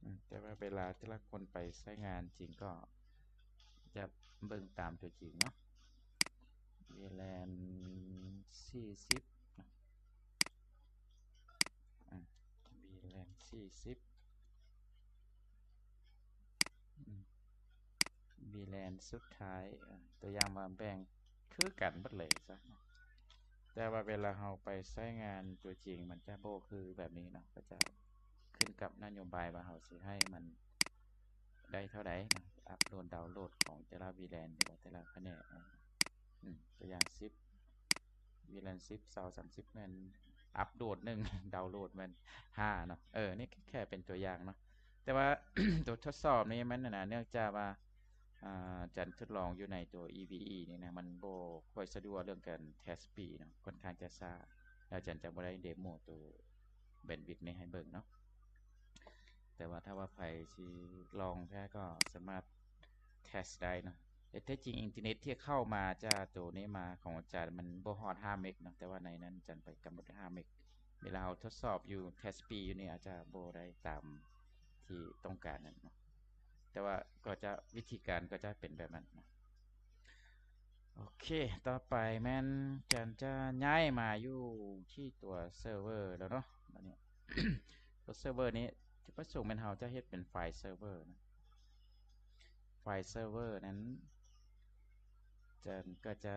ອືມ ແຕ່ວ່າເວລາແຕ່ລະຄົນໄປໃຊ້ງານຈິງກໍຈະເບິ່ງຕາມຕົວຈິງເນາະ. ວີແລນສີ່ສິບ ອາ ວີແລນສີ່ສິບ ອືມ ວີແລນສຸດທ້າຍ ອາ ຕົວຢ່າງວ່າແບ່ງຄືກັນໝົດເລີຍຊະ, ແຕ່ວ່າເວລາເຮົາໄປໃຊ້ງານຕົວຈິງ ມັນຈະບໍ່ຄືແບບນີ້ເນາະ, ກໍຈະຂຶ້ນກັບນະໂຍບາຍວ່າເຮົາຊິໃຫ້ມັນໄດ້ເທົ່າໃດເນາະ, ອັບໂຫຼດດາວໂຫຼດຂອງແຕ່ລະວີແລນ ຫຼືວ່າແຕ່ລະຂະແໜງ. ອາ ອືມ ຕົວຢ່າງສິບ ວີແລນສິບ ຊາວ ສາມສິບ ແມ່ນ ອັບໂຫຼດໜຶ່ງ ດາວໂຫຼດແມ່ນຫ້າເນາະ. ເອີ ນີ້ແຄ່ເປັນຕົວຢ່າງເນາະ ແຕ່ວ່າ ຕົວທົດສອບນີ້ມັນ ອັນນ່າ ເນື່ອງຈາກວ່າ ອາ ອາຈານທົດລອງຢູ່ໃນຕົວ EVE ນີ້ນະ ມັນບໍ່ຄ່ອຍສະດວກເລື່ອງການ test speed ເນາະ ຂ້ອນຂ້າງຈະຊ້າ ແລ້ວອາຈານຈະບໍ່ໄດ້ demo ຕົວ bandwidth ນີ້ໃຫ້ເບິ່ງເນາະ. ແຕ່ວ່າຖ້າວ່າໃຜຊິລອງແທ້ກໍສາມາດ test ໄດ້ເນາະ. ແຕ່ແທ້ຈິງອິນເຕີເນັດທີ່ເຂົ້າມາຈາກໂຕນີ້ມາຂອງອາຈານມັນບໍ່ຮອດຫ້າເມັກເນາະ ແຕ່ວ່າໃນນັ້ນອາຈານໄປກຳນົດຫ້າເມັກ. ເວລາເຮົາທົດສອບຢູ່ test speed ຢູ່ນີ້ອາດຈະບໍ່ໄດ້ຕາມທີ່ຕ້ອງການນັ້ນເນາະ ແຕ່ວ່າກໍຈະ ວິທີການກໍຈະເປັນແບບນັ້ນເນາະ. ໂອເຄ ຕໍ່ໄປແມ່ນອາຈານຈະຍ້າຍມາຢູ່ທີ່ຕົວເຊີເວີແລ້ວເນາະ. ບາດນີ້ ຕົວເຊີເວີນີ້ ຈຸດປະສົງແມ່ນເຮົາຈະເຮັດເປັນໄຟລ໌ເຊີເວີນະ. ໄຟລ໌ເຊີເວີນັ້ນ ອາຈານກໍຈະ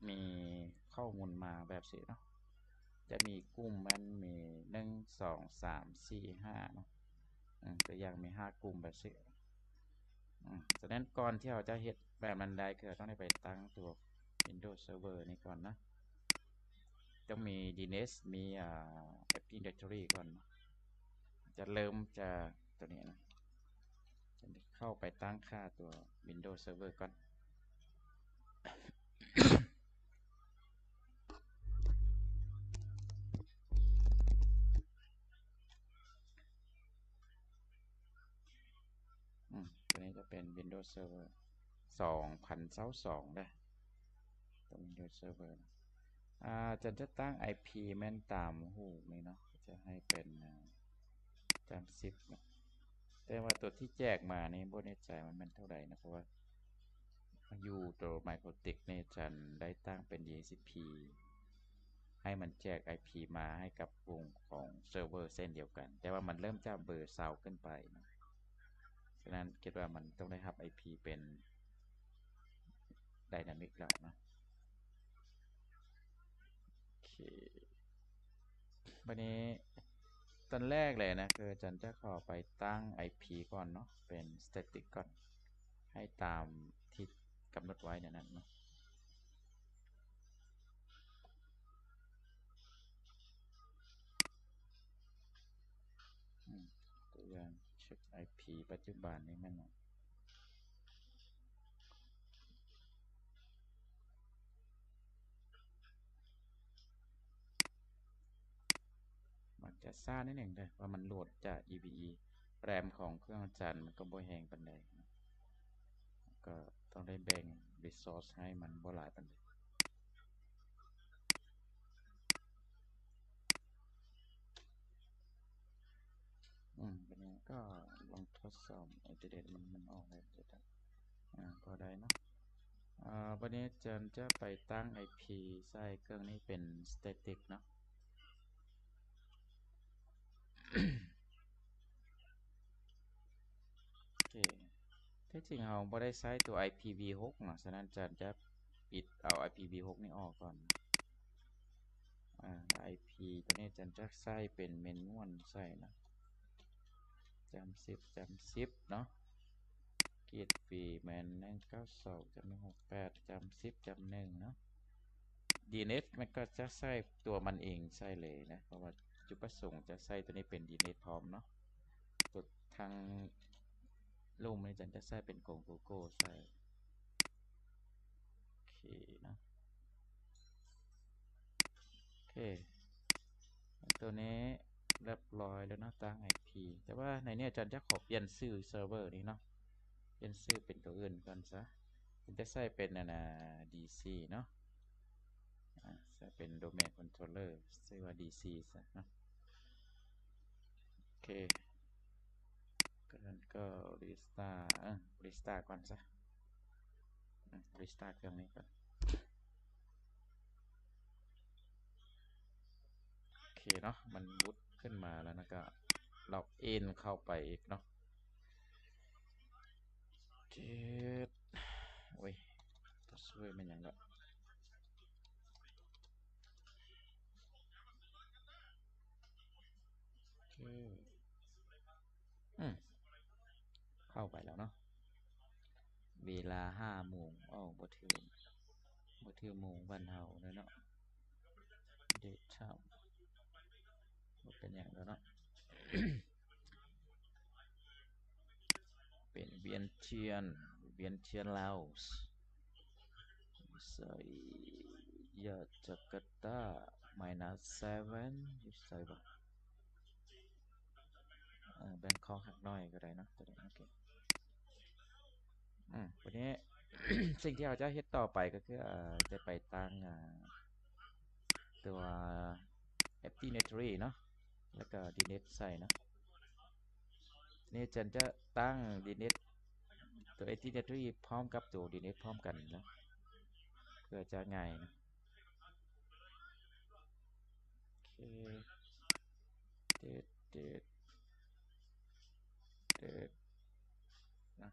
ມີຂໍ້ມູນມາແບບຊີ້ເນາະ ຈະມີກຸ່ມແມ່ນມີ ໜຶ່ງ ສອງ ສາມ ສີ່ ຫ້າເນາະ. ອາ ຕົວຢ່າງມີຫ້າກຸ່ມແບບຊີ້. ອາ ສະນັ້ນກ່ອນທີ່ເຮົາຈະເຮັດແບບນັ້ນໄດ້ ຄືເຮົາຕ້ອງໄດ້ໄປຕັ້ງຕົວ Windows Server ນີ້ກ່ອນນະ. ຕ້ອງມີ DNS ມີ ອາ Active Directory ກ່ອນເນາະ. ຈະເລີ່ມຈາກຕົວນີ້ນະ ຈະເຂົ້າໄປຕັ້ງຄ່າຕົວ Windows Server ກ່ອນ. ອືມ ຕົວນີ້ຈະເປັນ Windows Server ສອງພັນຊາວສອງເດີ ຕົວ Windows Server. ອາ ອາຈານຈະຕັ້ງ IP ແມ່ນຕາມຮູບນີ້ເນາະ ຈະໃຫ້ເປັນ ອາ ຈຳສິບເນາະ. ແຕ່ວ່າຕົວທີ່ແຈກມານີ້ບໍ່ແນ່ໃຈວ່າແມ່ນເທົ່າໃດນະ ເພາະວ່າຢູ່ຕົວ MikroTik ນີ້ອາຈານໄດ້ຕັ້ງເປັນ DHCP ໃຫ້ມັນແຈກ IP ມາໃຫ້ກັບວົງຂອງເຊີເວີເຊັ່ນດຽວກັນ ແຕ່ວ່າມັນເລີ່ມຈາກເບີຊາວຂຶ້ນໄປເນາະ. ສະນັ້ນຄິດວ່າມັນຕ້ອງໄດ້ຮັບ IP ເປັນ Dynamic ແລ້ວເນາະ. ໂອເຄ ບາດນີ້ຕອນແລກເລີຍນະ ຄືອາຈານຈະຂໍໄປຕັ້ງ IP ກ່ອນເນາະ ເປັນ Static ກ່ອນ ໃຫ້ຕາມທີ່ກຳນົດໄວ້ໃນນັ້ນເນາະ. ອືມ ຕົວຢ່າງ ເຊັກ IP ປັດຈຸບັນນີ້ແມ່ນຫຍັງ? ມັນຈະຊ້າໜ້ອຍໜຶ່ງເດີ ເພາະມັນໂຫຼດຈາກ EVE RAM ຂອງເຄື່ອງອາຈານມັນກໍບໍ່ແຮງປານໃດ ກໍຕ້ອງໄດ້ແບ່ງ resource ໃຫ້ມັນບໍ່ຫຼາຍປານໃດ. ອືມ ບັດນີ້ກໍລອງທົດສອບ Active Directory ມັນ ມັນອອກໄດ້ບໍ່? ອາ ກໍໄດ້ເນາະ. ອາ ບັດນີ້ອາຈານຈະໄປຕັ້ງ IP ໃສ່ເຄື່ອງນີ້ເປັນ Static ເນາະ. ໂອເຄ ແທ້ຈິງເຮົາບໍ່ໄດ້ໃຊ້ຕົວ IPv ຫົກເນາະ ສະນັ້ນອາຈານຈະປິດເອົາ IPv ຫົກນີ້ອອກກ່ອນ. ອາ IP ຕົວນີ້ອາຈານຈະໃຊ້ເປັນ manual ໃສ່ເນາະ ຈຳສິບ ຈຳສິບເນາະ. Gateway ແມ່ນ ໜຶ່ງເກົ້າສອງ ຈຳສິບ ຈຳສິບ ຈຳໜຶ່ງເນາະ. DNS ມັນກໍຈະໃຊ້ຕົວມັນເອງໃສ່ເລີຍນະ ເພາະວ່າຈຸດປະສົງຈະໃຊ້ຕົວນີ້ເປັນ DNS ພ້ອມເນາະ. ຕົວທາງລຸ່ມນີ້ຈະໃຊ້ເປັນກົງ Google ໃສ່. ໂອເຄເນາະ ໂອເຄ ຕົວນີ້ຮຽບຮ້ອຍແລ້ວເນາະ ຕັ້ງ IP ແຕ່ວ່າໃນນີ້ອາຈານຈະຂໍປ່ຽນຊື່ເຊີເວີນີ້ເນາະ ປ່ຽນຊື່ເປັນຕົວອື່ນກ່ອນຊະ. ຈະໃຊ້ເປັນ ອັນນ່າ DC ເນາະ ອາ ໃຊ້ເປັນ Domain Controller ຊື່ວ່າ DC ຊະເນາະ. ໂອເຄ ກໍນັ້ນກໍ restart ເອີ restart ກ່ອນຊະ ອາ restart ເຄື່ອງນີ້ກ່ອນ. ໂອເຄເນາະ ມັນບຸດຂຶ້ນມາແລ້ວນະ ກໍ log in ເຂົ້າໄປອີກເນາະ. ເຈັດ ໂອ້ຍ password ແມ່ນຫຍັງເນາະ? ໂອເຄ ອືມ ເຂົ້າໄປແລ້ວເນາະ. ເວລາຫ້າໂມງ ເອົ້າ ບໍ່ຖືກ ບໍ່ຖືກໂມງບ້ານເຮົາເດ້ເນາະ. Date time ປັນຫຍັງແລ້ວເນາະ ເປັນວຽນທຽນ ວຽນທຽນລາວ ໃສ່ຢາກາຕາ minus seven ຢູ່ໃສວະ? ເອີ ແບງຄອກຮັກນ້ອຍກໍໄດ້ເນາະ ໂອເຄ. ອືມ ບັດນີ້ ສິ່ງທີ່ເຮົາຈະເຮັດຕໍ່ໄປກໍຄື ເອີ ຈະໄປຕັ້ງ ອາ ຕົວ active directory ເນາະ ແລ້ວກໍ dns ໃສ່ເນາະ. ນີ້ເຈັນຈະຕັ້ງ dns ຕົວ active directory ພ້ອມກັບຕົວ dns ພ້ອມກັນເນາະ ເພື່ອຈະງ່າຍເນາະ. ໂອເຄ ເດດ ເດດ ເດດ ນະ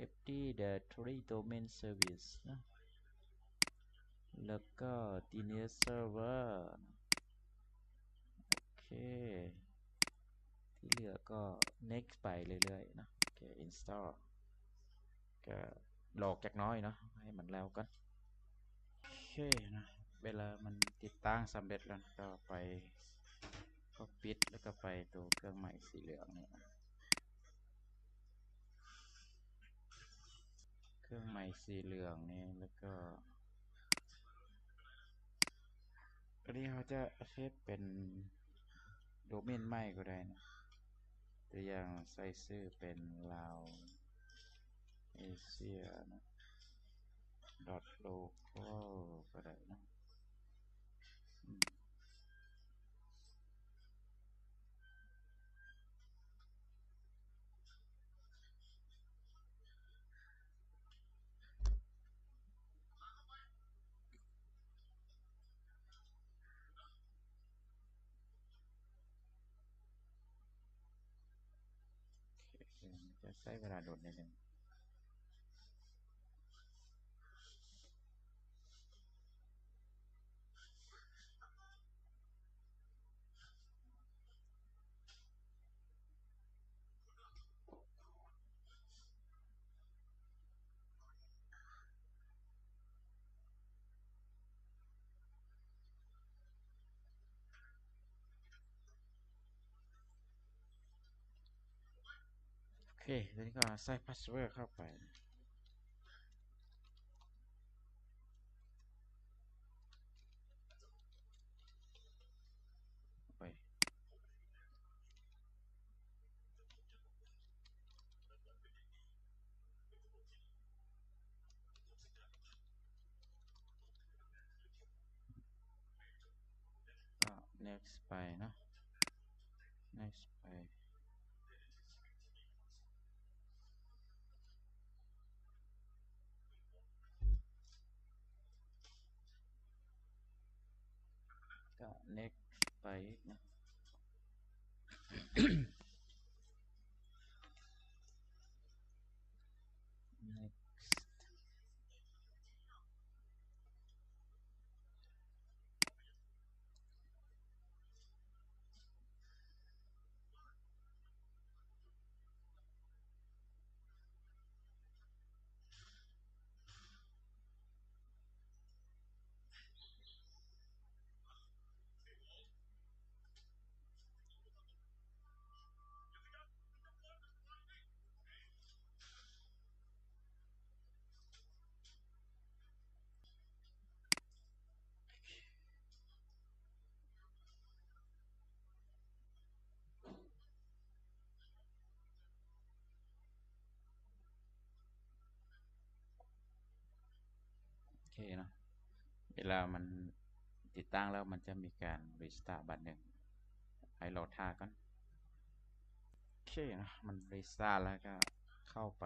active directory domain service ນະ ແລ້ວກໍ dns server ໂອເຄ ທີ່ເຫຼືອກໍ next ໄປເລື້ອຍໆເນາະ. ໂອເຄ install ກໍລໍຈັກໜ້ອຍເນາະ ໃຫ້ມັນແລ້ວກ່ອນ. ໂອເຄນະ ເວລາມັນຕິດຕັ້ງສຳເລັດແລ້ວ ກໍໄປ ກໍປິດ ແລ້ວກໍໄປຕົວເຄື່ອງໝາຍສີເຫຼືອງນີ້ນະ ເຄື່ອງໝາຍສີເຫຼືອງນີ້ ແລ້ວກໍ ອັນນີ້ເຮົາຈະເຮັດເປັນໂດເມນໃໝ່ກໍໄດ້ນະ ຕົວຢ່າງໃສ່ຊື່ເປັນ Lao Asia ນະ .local ກໍໄດ້ນະ ອືມ. ໂອເຄ ຈະໃຊ້ເວລາດົນໜ້ອຍໜຶ່ງ. ໂອເຄ ທີນີ້ກໍໃສ່ພາສເວີດເຂົ້າໄປ ໄປ ກໍ next ໄປເນາະ next ໄປ ກໍ next ໄປເນາະ next. ໂອເຄເນາະ ເວລາມັນຕິດຕັ້ງແລ້ວ ມັນຈະມີການຣີສະຕາດບາດໜຶ່ງ ໃຫ້ລໍຖ້າກ່ອນ. ໂອເຄເນາະ ມັນຣີສະຕາດແລ້ວກໍເຂົ້າໄປ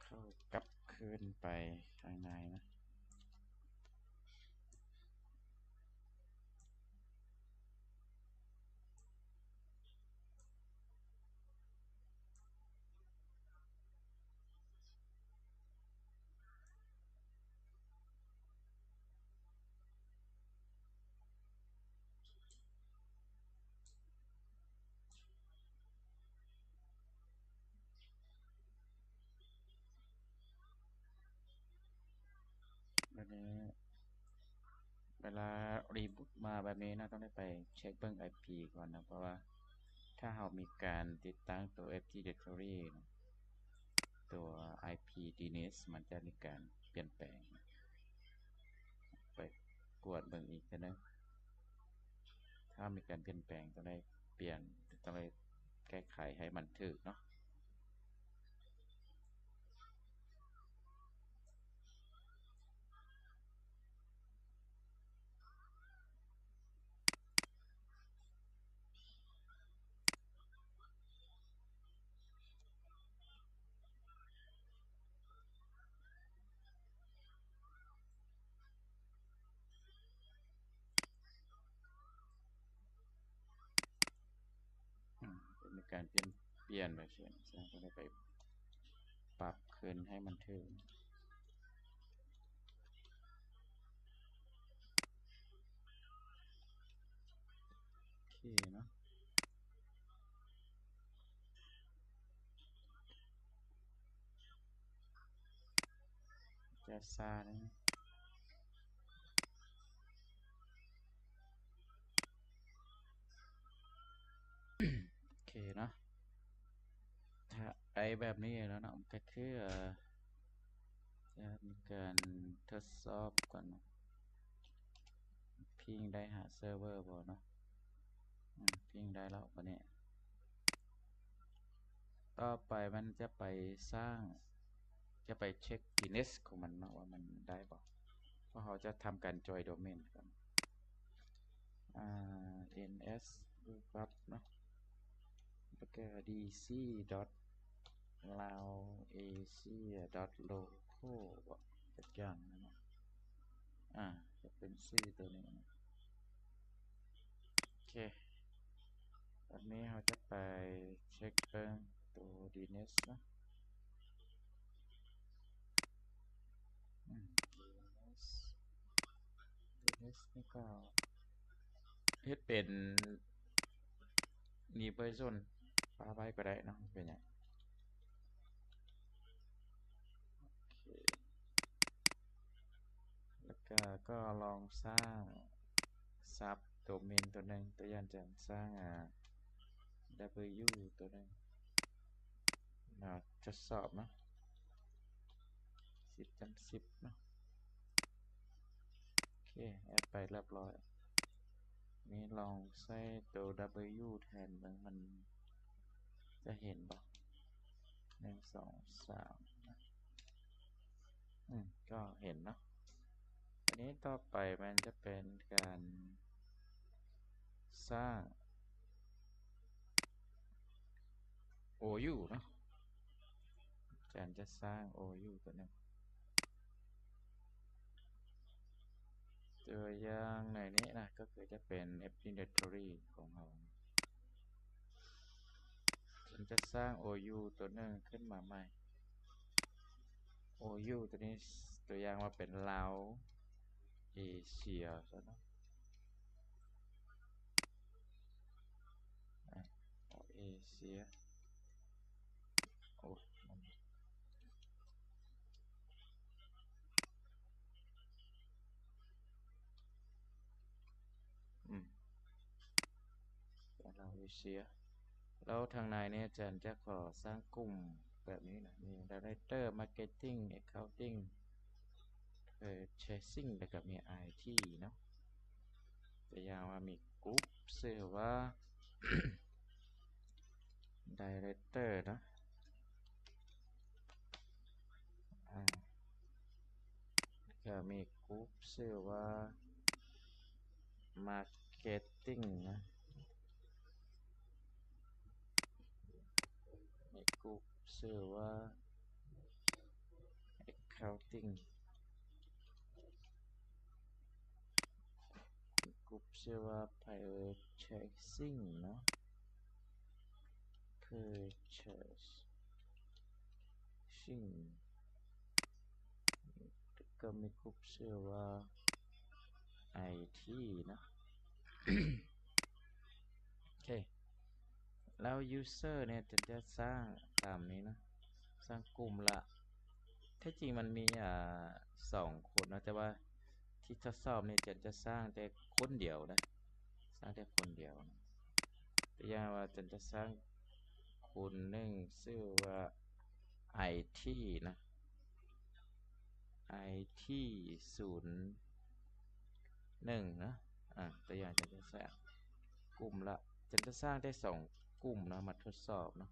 ເຂົ້າກັບຄືນໄປຂ້າງໃນນະ. ບັດນີ້ ເວລາຣີບູດມາແບບນີ້ເນາະ ຕ້ອງໄດ້ໄປເຊັກເບິ່ງໄອພີກ່ອນເນາະ ເພາະວ່າຖ້າເຮົາມີການຕິດຕັ້ງໂຕ Active Directory ເນາະ ໂຕໄອພີດີເອັນເອສ ມັນຈະມີການປ່ຽນແປງ. ໄປກວດເບິ່ງອີກເທື່ອໜຶ່ງ. ຖ້າມີການປ່ຽນແປງ ຕ້ອງໄດ້ປ່ຽນ ຕ້ອງໄດ້ແກ້ໄຂໃຫ້ມັນຖືກເນາະ. ອືມ ເປັນການປ່ຽນ ປ່ຽນແບບຊີ້ ສະນັ້ນຕ້ອງໄດ້ໄປປັບຄືນໃຫ້ມັນຖືກ. ໂອເຄເນາະ. ຈະຊ້າແດ່. ໂອເຄເນາະ. ຖ້າໄດ້ແບບນີ້ແລ້ວເນາະ ມັນກະຄື ເອີ ຈະມີການທົດສອບກ່ອນເນາະ ພິງໄດ້ຫາເຊີເວີບໍ່ເນາະ. ອືມ ພິງໄດ້ແລ້ວບາດນີ້. ຕໍ່ໄປມັນຈະໄປສ້າງ ຈະໄປເຊັກດີເອັນເອສຂອງມັນເນາະ ວ່າມັນໄດ້ບໍ່ ເພາະເຮົາຈະທຳການຈອຍໂດເມນກ່ອນ. ອາ ເອັນເອສ ລວບປັບເນາະ ແລ້ວກະດີຊີດອດລາວເອເຊຍດອດໂລຄໍ ບໍ່ ຈັກຢ່າງນັ້ນເນາະ. ອາ ຈະເປັນຊື່ໂຕນີ້. ໂອເຄ ບາດນີ້ເຮົາຈະໄປເຊັກເບິ່ງໂຕດີເອັນເອສເນາະ. ອືມ ດີເອັນເອສ ດີເອັນເອສນີ້ກໍເຮັດເປັນນີ້ເວີຊັນປະໄວ້ກໍໄດ້ເນາະ ບໍ່ເປັນຫຍັງ. ໂອເຄ ແລ້ວກະ ກໍລອງສ້າງຊັບໂດເມນໂຕໜຶ່ງ ຕົວຢ່າງຈະສ້າງ ອາ ດັບເບິນຢູໂຕໜຶ່ງ ມາທົດສອບເນາະ ສິບຈຳສິບເນາະ. ໂອເຄ ແອັດໄປລຽບຮ້ອຍ. ນີ້ລອງໃຊ້ໂຕດັບເບິນຢູແທນເບິ່ງ ມັນຈະເຫັນບໍ່? ໜຶ່ງ ສອງ ສາມ ອືມ ກໍເຫັນເນາະ. ບາດນີ້ຕໍ່ໄປມັນຈະເປັນການສ້າງໂອຢູເນາະ. ອາຈານຈະສ້າງໂອຢູໂຕໜຶ່ງ ຕົວຢ່າງໃນນີ້ນະ ກໍຄືຈະເປັນ Active Directory ຂອງເຮົາ. ອາຈານຈະສ້າງໂອຢູໂຕໜຶ່ງຂຶ້ນມາໃໝ່. ໂອຢູໂຕນີ້ ຕົວຢ່າງວ່າເປັນລາວເອເຊຍ ຊັ້ນເນາະ. ອາ ເອເຊຍ ໂອ້ ອືມ ແລ້ວເອເຊຍ ແລ້ວທາງໃນນີ້ອາຈານຈະຂໍສ້າງກຸ່ມແບບນີ້ນະ ມີ Director Marketing Accounting Purchasing ແລ້ວກໍມີ ໄອທີ ເນາະ. ຕົວຢ່າງວ່າມີກຸ່ມຊື່ວ່າ Director ເນາະ ອາ ແລ້ວກໍມີກຸ່ມຊື່ວ່າ Marketing ນະ ມີກຸ່ມຊື່ວ່າ Accounting ກຸ່ມຊື່ວ່າ Purchasing ເນາະ Purchasing ກໍມີກຸ່ມຊື່ວ່າ ໄອທີ ເນາະ. ໂອເຄ ແລ້ວ User ເນຍ ຈະ ຈະສ້າງຕາມນີ້ເນາະ ສ້າງກຸ່ມລະ ແທ້ຈິງມັນມີ ອາ ສອງຄົນເນາະ ແຕ່ວ່າ ທີ່ທົດສອບນີ້ ອາຈານຈະສ້າງແຕ່ຄົນດຽວນະ, ສ້າງແຕ່ຄົນດຽວນະ. ຕົວຢ່າງວ່າ ອາຈານຈະສ້າງຄົນໜຶ່ງຊື່ວ່າ ໄອທີ ນະ, ໄອທີ ສູນໜຶ່ງ ນະ. ອາ ຕົວຢ່າງ ອາຈານຈະສ້າງກຸ່ມລະ ອາຈານຈະສ້າງໄດ້ສອງກຸ່ມເນາະ ມາທົດສອບເນາະ.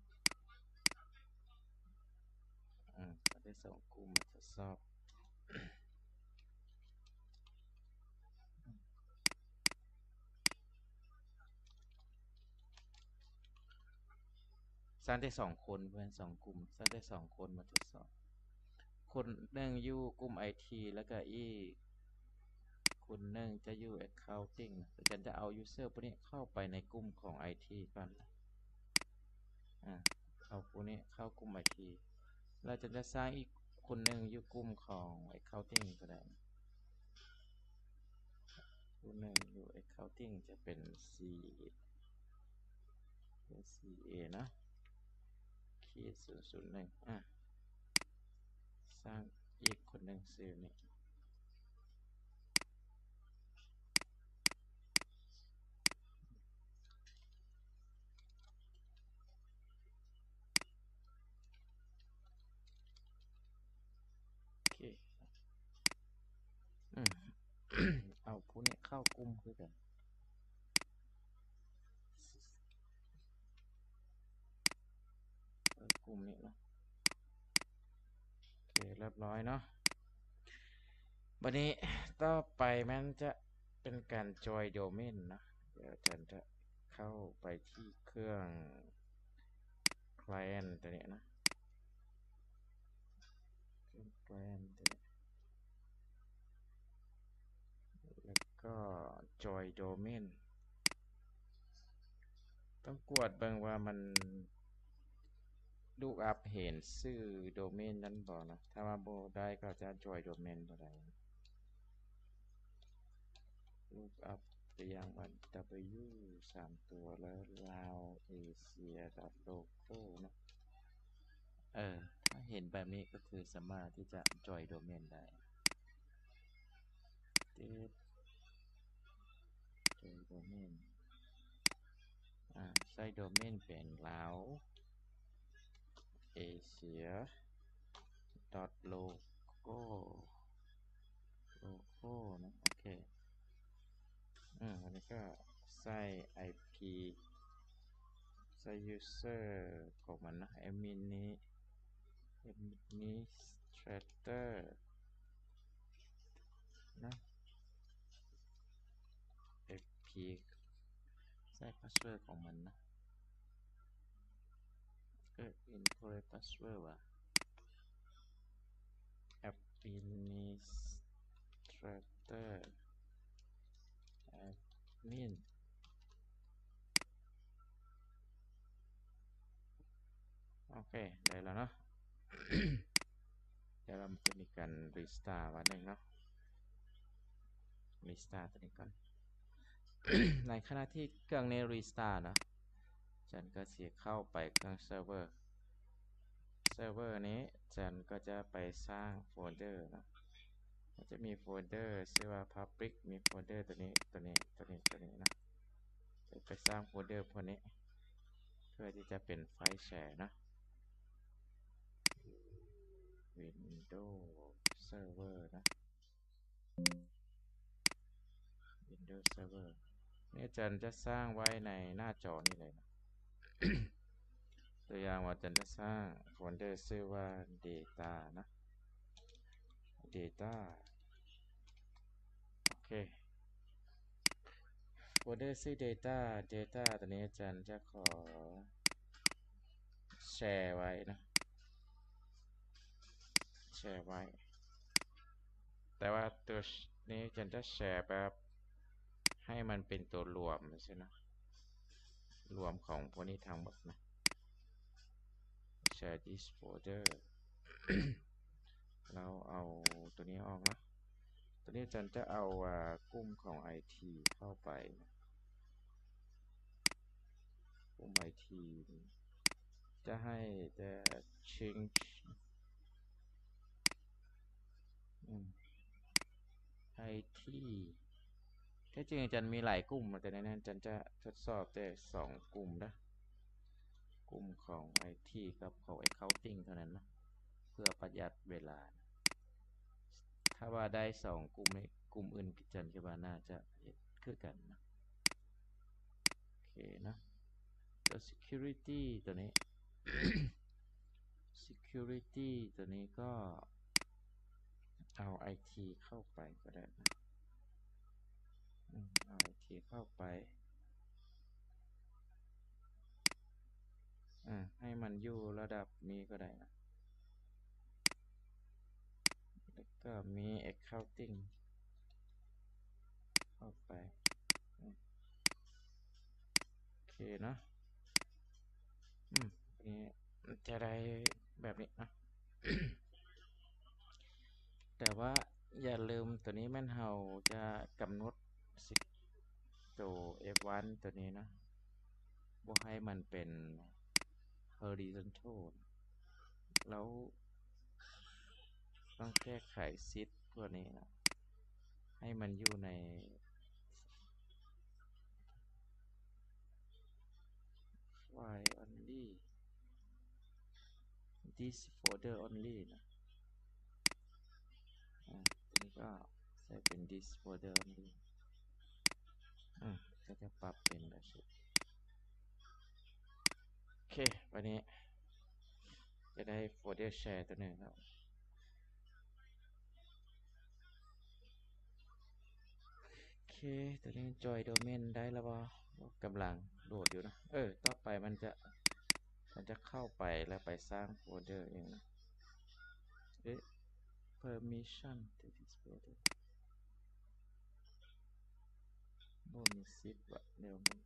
ອາ ໄດ້ສອງກຸ່ມມາທົດສອບ. ສ້າງໄດ້ສອງຄົນ ບໍ່ແມ່ນສອງກຸ່ມ, ສ້າງໄດ້ສອງຄົນມາທົດສອບ. ຄົນໜຶ່ງຢູ່ກຸ່ມໄອທີ ແລ້ວກະອີກຄົນໜຶ່ງຈະຢູ່ແອັກເຄົາຕິງ. ອາຈານຈະເອົາຢູເຊີຜູ້ນີ້ເຂົ້າໄປໃນກຸ່ມຂອງໄອທີກ່ອນ. ອາ ເອົາຜູ້ນີ້ເຂົ້າກຸ່ມໄອທີ ແລ້ວຈະ ຈະສ້າງອີກຄົນໜຶ່ງຢູ່ກຸ່ມຂອງແອັກເຄົາຕິງກໍໄດ້. ຜູ້ໜຶ່ງຢູ່ແອັກເຄົາຕິງຈະເປັນ ຊີ ເປັນ ຊີເອ ເນາະ ຂີດ ສູນ ສູນ ໜຶ່ງ. ອາ ສ້າງອີກຄົນໜຶ່ງຊື່ນີ້. ໂອເຄ ອືມ ເອົາຜູ້ນີ້ເຂົ້າກຸ່ມຄືກັນ ເຂົ້າກຸ່ມນີ້ເນາະ. ໂອເຄ ຮຽບຮ້ອຍເນາະ. ບັດນີ້ຕໍ່ໄປແມ່ນຈະເປັນການຈອຍໂດເມນເນາະ. ດຽວອາຈານຈະເຂົ້າໄປທີ່ເຄື່ອງຄລາຍເອັນໂຕນີ້ເນາະ, ເຄື່ອງຄລາຍເອັນໂຕນີ້ ແລ້ວກໍຈອຍໂດເມນ. ຕ້ອງກວດເບິ່ງວ່າມັນລຸກອັບເຫັນຊື່ໂດເມນນັ້ນບໍ່ເນາະ. ຖ້າວ່າບໍ່ໄດ້ກໍຈະຈອຍໂດເມນບໍ່ໄດ້. ລຸກອັບໄປຢ່າງວ່າ ດັບເບິນຢູ ສາມຕົວ ແລ້ວລາວ ເອເຊຍ ດອດ ໂລໂກ້ ເນາະ. ເອີ ຖ້າເຫັນແບບນີ້ກໍຄືສາມາດທີ່ຈະຈອຍໂດເມນໄດ້. ຕິດ ໂດຍໂດເມນ ອາ ໃຊ້ໂດເມນເປັນລາວ ເອເຊຍ ດອດ ໂລໂກ້ ໂລໂກ້ເນາະ. ໂອເຄ ອືມ ອັນນີ້ກໍໃສ່ໄອພີ ໃສ່ຢູເຊີຂອງມັນເນາະ ແອັດມິນນີ້ ແອັດມິນສະຕຣາເຕີເນາະ ເອັຟພີ ໃສ່ພາສເວີດຂອງມັນເນາະ. ເອີ ອິນເຕີເນັດພາສເວີດຫວາ ແອັດມິນສະຕຣາເຕີ ແອັດມິນ ໂອເຄ ໄດ້ແລ້ວເນາະ. ດຽວເຮົາຈະມີການຣີສະຕາດບາດໜຶ່ງເນາະ, ຣີສະຕາດໂຕນີ້ກ່ອນ. ໃນຂະນະທີ່ເຄື່ອງນີ້ຣີສະຕາດເນາະ, ອາຈານກໍຊິເຂົ້າໄປເຄື່ອງເຊີເວີ. ເຊີເວີນີ້ ອາຈານກໍຈະໄປສ້າງໂຟນເດີເນາະ. ມັນຈະມີໂຟນເດີຊື່ວ່າ Public ມີໂຟນເດີໂຕນີ້ ໂຕນີ້ ໂຕນີ້ ໂຕນີ້ເນາະ. ຈະໄປສ້າງໂຟນເດີພວກນີ້ ເພື່ອທີ່ຈະເປັນໄຟລ໌ແຊເນາະ. Windows Server ເນາະ, Windows Server ນີ້ອາຈານຈະສ້າງໄວ້ໃນໜ້າຈໍນີ້ເລີຍເນາະ. ຕົວຢ່າງວ່າອາຈານຈະສ້າງໂຟນເດີຊື່ວ່າ Data ເນາະ, Data ໂອເຄ. ໂຟນເດີຊື່ Data, Data ຕົວນີ້ອາຈານຈະຂໍແຊໄວ້ເນາະ, ແຊໄວ້. ແຕ່ວ່າຕົວນີ້ອາຈານຈະແຊແບບໃຫ້ມັນເປັນຕົວລວມຊີ້ນະ, ລວມຂອງພວກນີ້ທັງໝົດນະ. Share this folder ແລ້ວເອົາຕົວນີ້ອອກເນາະ. ຕົວນີ້ອາຈານຈະເອົາ ອາ ກຸ່ມຂອງໄອທີເຂົ້າໄປ, ກຸ່ມໄອທີຈະໃຫ້ແຕ່ change ອືມ ໄອທີ ແທ້ຈິງອາຈານມີຫຼາຍກຸ່ມ ແຕ່ໃນນັ້ນອາຈານຈະທົດສອບແຕ່ສອງກຸ່ມເດີ້ ກຸ່ມຂອງໄອທີກັບຂອງແອັກເຄົາຕິ້ງເທົ່ານັ້ນເນາະ ເພື່ອປະຢັດເວລາ. ຖ້າວ່າໄດ້ສອງກຸ່ມນີ້ ກຸ່ມອື່ນອາຈານຄິດວ່າໜ້າຈະເຮັດຄືກັນເນາະ. ໂອເຄເນາະ ຕົວ security ຕົວນີ້ security ຕົວນີ້ກໍເອົາໄອທີເຂົ້າໄປກໍໄດ້ນະ ອືມ ເອົາໄອທີເຂົ້າໄປ ອາ ໃຫ້ມັນຢູ່ລະດັບນີ້ກໍໄດ້ນະ ແລ້ວກໍມີແອັກເຄົາຕິ້ງເຂົ້າໄປ ອືມ ໂອເຄເນາະ ອືມ ນີ້ຈະໄດ້ແບບນີ້ເນາະ ແຕ່ວ່າຢ່າລືມ ຕົວນີ້ແມ່ນເຮົາຈະກຳນົດ ໂຕ ເອັຟວັນ ຕົວນີ້ເນາະ ບໍ່ໃຫ້ມັນເປັນ horizontal ແລ້ວຕ້ອງແກ້ໄຂ shift ພວກນີ້ເນາະ ໃຫ້ມັນຢູ່ໃນ file only this folder only ນະ ອາ ຕົວນີ້ກໍໃສ່ເປັນ this folder only ອາ ກໍຈະປັບເປັນແບບນີ້ ໂອເຄ ບາດນີ້ຈະໄດ້ folder share ຕົວໜຶ່ງແລ້ວ. ໂອເຄ ຕອນນີ້ join domain ໄດ້ແລ້ວບໍ່? ກຳລັງໂຫຼດຢູ່ນະ. ເອີ ຕໍ່ໄປມັນຈະ ມັນຈະເຂົ້າໄປແລ້ວໄປສ້າງໂຟນເດີເອງນະ. ເອະ permission to this folder ບໍ່ມີສິດວະ ດຽວເບິ່ງ.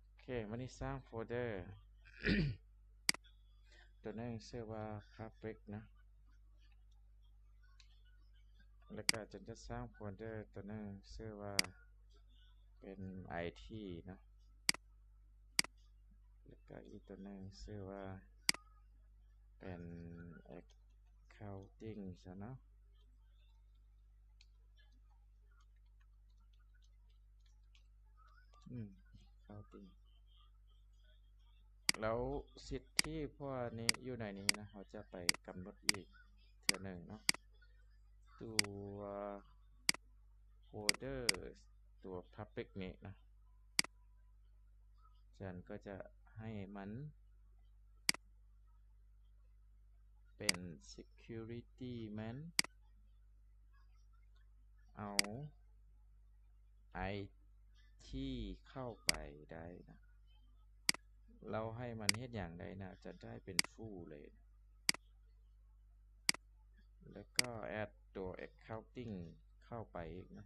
ໂອເຄ ມື້ນີ້ສ້າງໂຟນເດີ ຕົວໜຶ່ງຊື່ວ່າ Public ນະ ແລ້ວກະຈະ ຈະສ້າງໂຟນເດີຕົວໜຶ່ງຊື່ວ່າເປັນ ໄອທີ ເນາະ ແລ້ວກະອີກຕົວໜຶ່ງຊື່ວ່າເປັນ Accounting ຊະເນາະ. ອືມ ເຂົ້າຕິ ແລ້ວສິດທິພວກນີ້ຢູ່ໃນນີ້ນະ ເຮົາຈະໄປກຳນົດອີກເທື່ອໜຶ່ງເນາະ. ຕົວໂຟນເດີ ຕົວ Public ນີ້ນະ ອາຈານກໍຈະໃຫ້ມັນ ເປັນ Security ແມ່ນເອົາ ໄອທີ ເຂົ້າໄປໄດ້ນະ. ແລ້ວໃຫ້ມັນເຮັດຫຍັງໄດ້ນະ ອາຈານຈະໃຫ້ເປັນ Full ເລີຍ. ແລ້ວກໍ add ຕົວ Accounting ເຂົ້າໄປອີກນະ.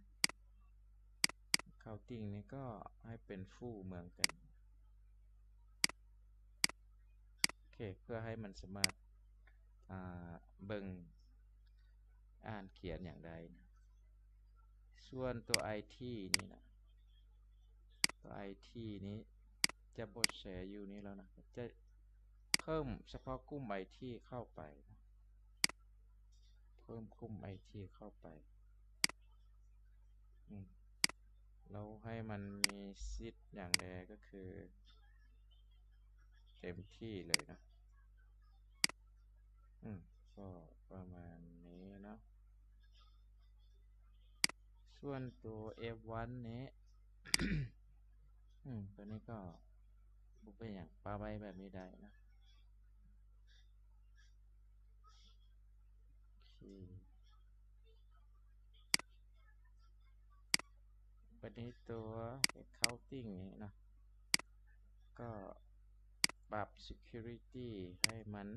Accounting ນີ້ກໍໃຫ້ເປັນ Full ເໝືອນກັນ. ໂອເຄ ເພື່ອໃຫ້ມັນສາມາດ ອ່າ ເບິ່ງ ອ່ານຂຽນຫຍັງໄດ້ນະ. ສ່ວນຕົວໄອທີນີ້ນະ ຕົວໄອທີນີ້ຈະບໍ່ແຊຢູ່ນີ້ແລ້ວນະ ຈະເພີ່ມສະເພາະກຸ່ມໄອທີເຂົ້າໄປນະ. ເພີ່ມກຸ່ມໄອທີເຂົ້າໄປ ອືມ ແລ້ວໃຫ້ມັນມີສິດຫຍັງແດ່ ກໍຄືເຕັມທີ່ເລີຍນະ. ອືມ ກໍປະມານນີ້ເນາະ. ສ່ວນຕົວ ເອັຟວັນ ນີ້ ອືມ ຕົວນີ້ກໍບໍ່ເປັນຫຍັງ ປະໄວ້ແບບນີ້ໄດ້ນະ. ໂອເຄ ບັດນີ້ຕົວ Accounting ນີ້ເນາະ ກໍປັບ Security ໃຫ້ມັນ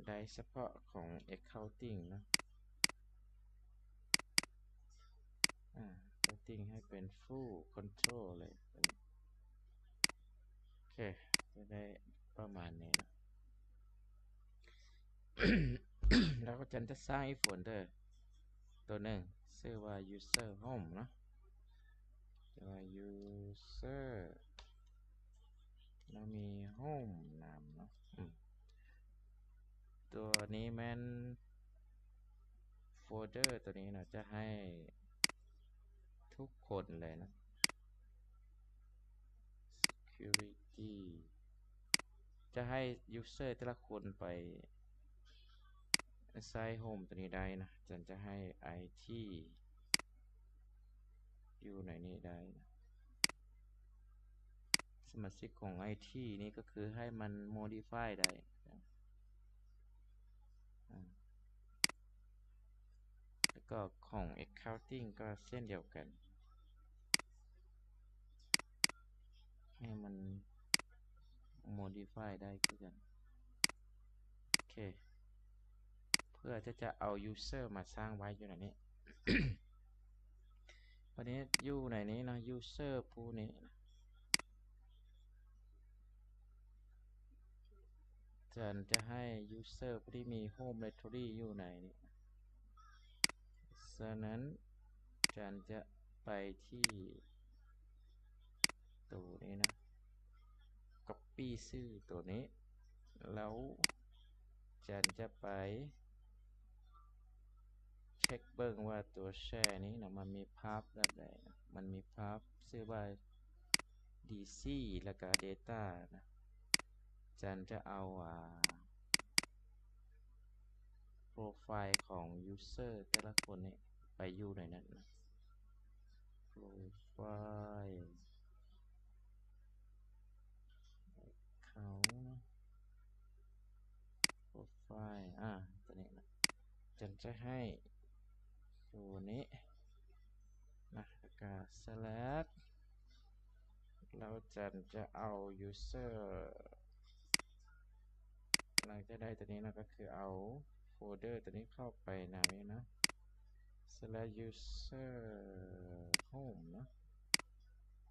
ໄດ້ສະເພາະຂອງ Accounting ເນາະ. ອາ ເອົາຕິ່ງໃຫ້ເປັນ Full Control ເລີຍ. ໂອເຄ ຈະໄດ້ປະມານນີ້ເນາະ. ແລ້ວກໍຈະ ຈະສ້າງອີກໂຟນເດີຕົວໜຶ່ງ ຊື່ວ່າ User Home ເນາະ. ແຕ່ວ່າ User ແລ້ວມີ Home ນຳເນາະ. ອືມ ຕົວນີ້ແມ່ນ folder ຕົວນີ້ນະ ຈະໃຫ້ທຸກຄົນເລີຍນະ security ຈະໃຫ້ user ແຕ່ລະຄົນໄປ ໃຊ້ home ຕົວນີ້ໄດ້ນະ. ຈັນຈະໃຫ້ IT ຢູ່ໃນນີ້ໄດ້ນະ. ສະມາຊິກຂອງ IT ນີ້ກໍຄືໃຫ້ມັນ modify ໄດ້ນະ. ອາ ແລ້ວກໍຂອງ accounting ກໍເຊັ່ນດຽວກັນ ໃຫ້ມັນ modify ໄດ້ຄືກັນ. ໂອເຄ ເພື່ອທີ່ຈະເອົາ user ມາສ້າງໄວ້ຢູ່ໃນນີ້. ບັດນີ້ຢູ່ໃນນີ້ເນາະ user ຜູ້ນີ້ນະ ຈັນຈະໃຫ້ user ຜູ້ທີ່ມີ home directory ຢູ່ໃນນີ້. ສະນັ້ນ ຈັນຈະໄປທີ່ໂຕນີ້ນະ copy ຊື່ໂຕນີ້ ແລ້ວຈັນຈະໄປເຊັກເບິ່ງວ່າຕົວ share ນີ້ນະ ມັນມີພາບແບບໃດນະ. ມັນມີພາບຊື່ວ່າ DC ແລ້ວກະ data ນະ. ຈັນຈະເອົາ ອາ profile ຂອງ user ແຕ່ລະຄົນນີ້ໄປຢູ່ໃນນັ້ນນະ. Profile account profile ອາ ຕົວນີ້ນະ. ຈັນຈະໃຫ້ຕົວນີ້ນະ ແລ້ວກະ select ແລ້ວຈັນຈະເອົາ user ຫຼັງຈາກໄດ້ຕົວນີ້ນະ ກໍຄືເອົາໂຟນເດີຕົວນີ້ເຂົ້າໄປນຳນີ້ນະ slash user home ເນາະ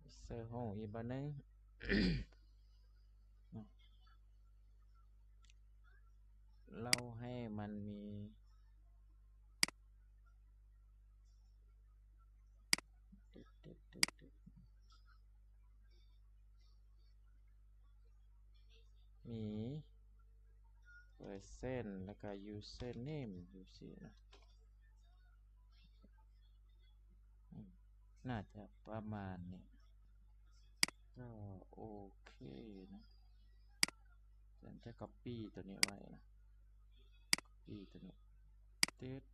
user home ອີກບາດໜຶ່ງ ເລົ່າໃຫ້ມັນມີ ມີເປີເຊັນ ແລ້ວກະ username ຈັ່ງຊີ້ນະ. ອືມ ໜ້າຈະປະມານນີ້ ກໍໂອເຄນະ. ຈະ ຈະກັອບປີ້ຕົວນີ້ໄວ້ນະ ກັອບປີ້ຕົວນີ້ paste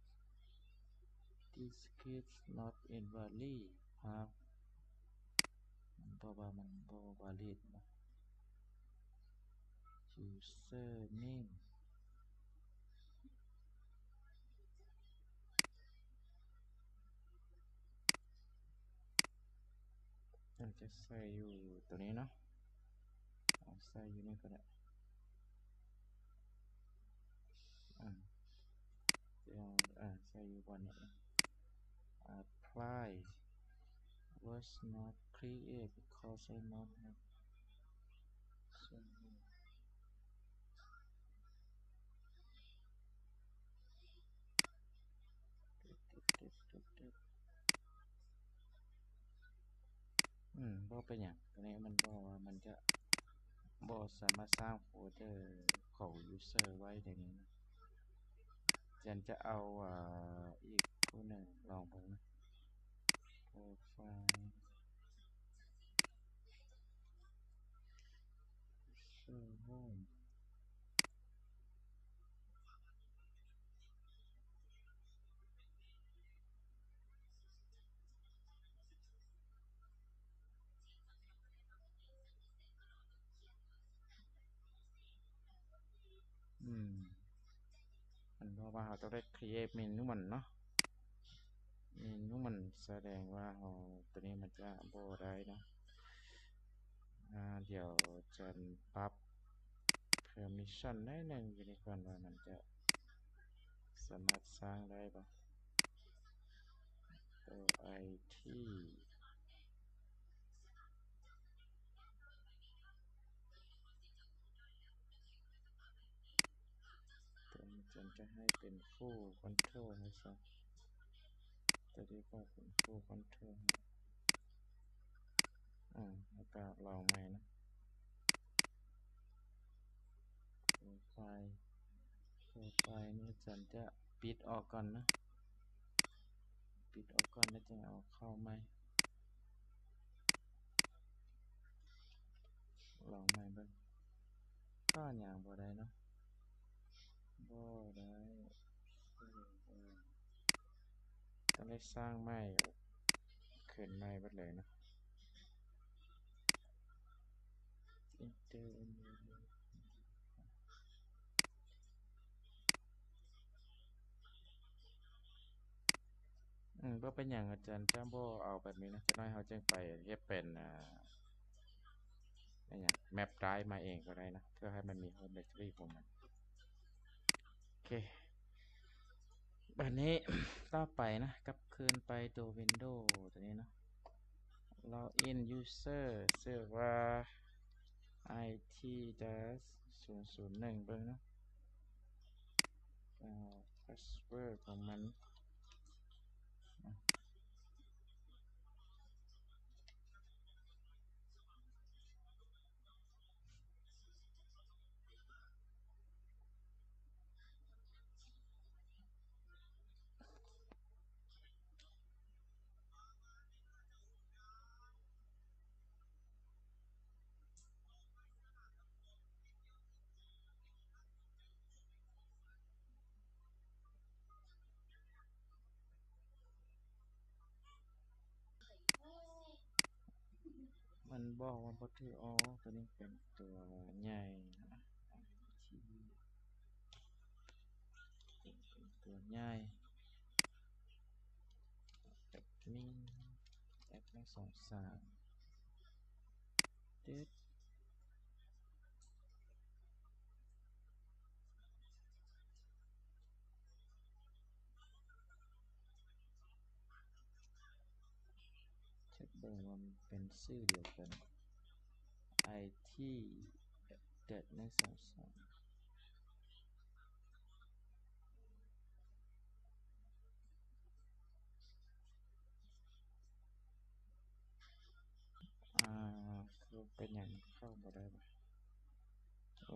this key not invalid ພາບ ເພາະວ່າມັນບໍ່ valid ເນາະ username ອາດຈະໃສ່ຢູ່ຕົວນີ້ເນາະ ເອົາໃສ່ຢູ່ນີ້ກໍໄດ້ ອາ ເອົາ ອາ ໃສ່ຢູ່ບ່ອນນີ້ apply was not create because I not have ອືມ ບໍ່ເປັນຫຍັງ ຕົວນີ້ມັນບອກວ່າມັນຈະບໍ່ສາມາດສ້າງໂຟນເດີຂອງ user ໄວ້ໃນນີ້ນະ. ຈັນຈະເອົາ ອາ ອີກຜູ້ໜຶ່ງລອງເບິ່ງນະ profile user home ອືມ ມັນບອກວ່າເຮົາຕ້ອງໄດ້ create manual ເນາະ manual ສະແດງວ່າເຮົາ ຕົວນີ້ມັນຈະບໍ່ໄດ້ເນາະ. ອາ ດຽວຈັນປັບ permission ໜ້ອຍໜຶ່ງຢູ່ນີ້ກ່ອນວ່າມັນຈະສາມາດສ້າງໄດ້ບໍ່ ໂຕ IT ຕົວນີ້ຈັນຈະໃຫ້ເປັນ full control ໃຫ້ຊະ ຕົວນີ້ກໍເປັນ full control ໃຫ້ ອາ ແລ້ວກໍລອງໃໝ່ນະ profile profile ນີ້ຈັນຈະປິດອອກກ່ອນນະ ປິດອອກກ່ອນ ແລ້ວຈຶ່ງເອົາເຂົ້າໃໝ່. ລອງໃໝ່ເບິ່ງ. ກໍຫຍັງບໍ່ໄດ້ເນາະ. ບໍ່ໄດ້. ຕ້ອງໄດ້ສ້າງໃໝ່ ຂຶ້ນໃໝ່ເບິດເລີຍເນາະ. Enter. ອືມ ບໍ່ເປັນຫຍັງອາຈານ ຈະບໍ່ເອົາແບບນີ້ນະ. ຈັກໜ້ອຍເຮົາຈຶ່ງໄປເຮັດເປັນ ອາ ອີຫຍັງ map drive ມາເອງກໍໄດ້ນະ ເພື່ອໃຫ້ມັນມີ home directory ຂອງມັນ. ໂອເຄ ບາດນີ້ຕໍ່ໄປນະ ກັບຄືນໄປຕົວ Windows ຕົວນີ້ເນາະ. Login user ຊື່ວ່າ ໄອທີ ສູນສູນໜຶ່ງ ເບິ່ງເນາະ. ອາ password ຂອງມັນ ມັນບອກວ່າບໍ່ຖືກ. ອໍ ຕົວນີ້ເປັນຕົວໃຫຍ່ນະ ໄອທີ ເປັນຕົວໃຫຍ່. ແອັດມິນ ແອັດໜຶ່ງສອງສາມ ຕຶດ. ເຊັກເບິ່ງວ່າມັນເປັນຊື່ດຽວກັນ ໄອທີ ເຈັດ ໜຶ່ງ ສອງ ສາມ. ອາ ຄືເປັນຫຍັງເຂົ້າບໍ່ໄດ້ວະ?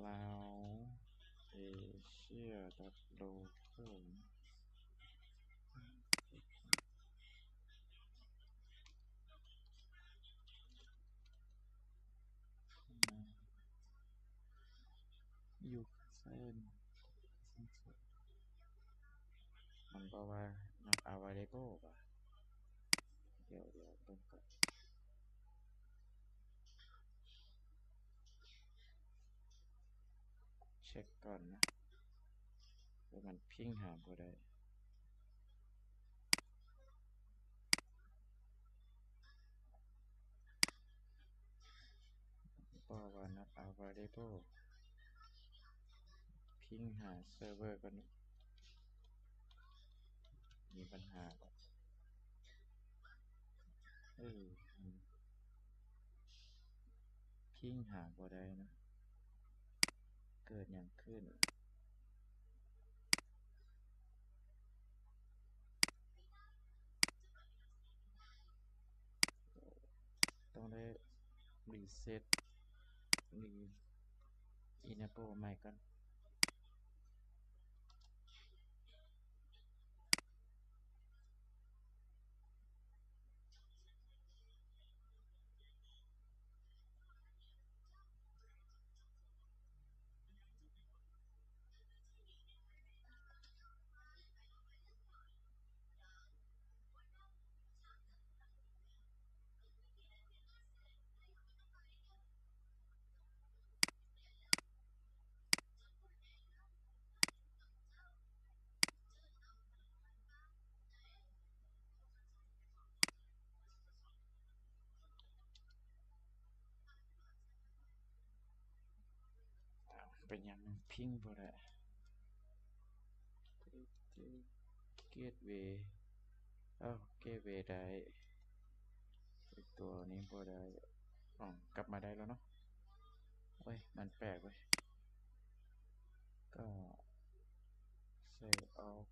ລາວ ເອເຊຍ ດອດ ໂລເຄີນ ຢູເຄີນ ມັນບອກວ່າ not available ຫວາ? ດຽວ ດຽວເບິ່ງກ່ອນ ເຊັກກ່ອນນະ ວ່າມັນພິງຫາບໍ່ໄດ້. ບອກວ່າ not available ພິງຫາເຊີເວີກ່ອນ ມີບັນຫາບໍ່? ເອີ ພິງຫາບໍ່ໄດ້ນະ ເກີດຫຍັງຂຶ້ນ? ຕ້ອງໄດ້ຣີເຊັດ ຣີ enable ໃໝ່ກ່ອນ. ເປັນຫຍັງພິງບໍ່ໄດ້? ເກດເວ ເອີ ເກດເວໄດ້ ແຕ່ຕົວນີ້ບໍ່ໄດ້. ອໍ ກັບມາໄດ້ແລ້ວເນາະ. ໂອ້ຍ ມັນແປກເວີຍ. ກໍໃສ່ອອກ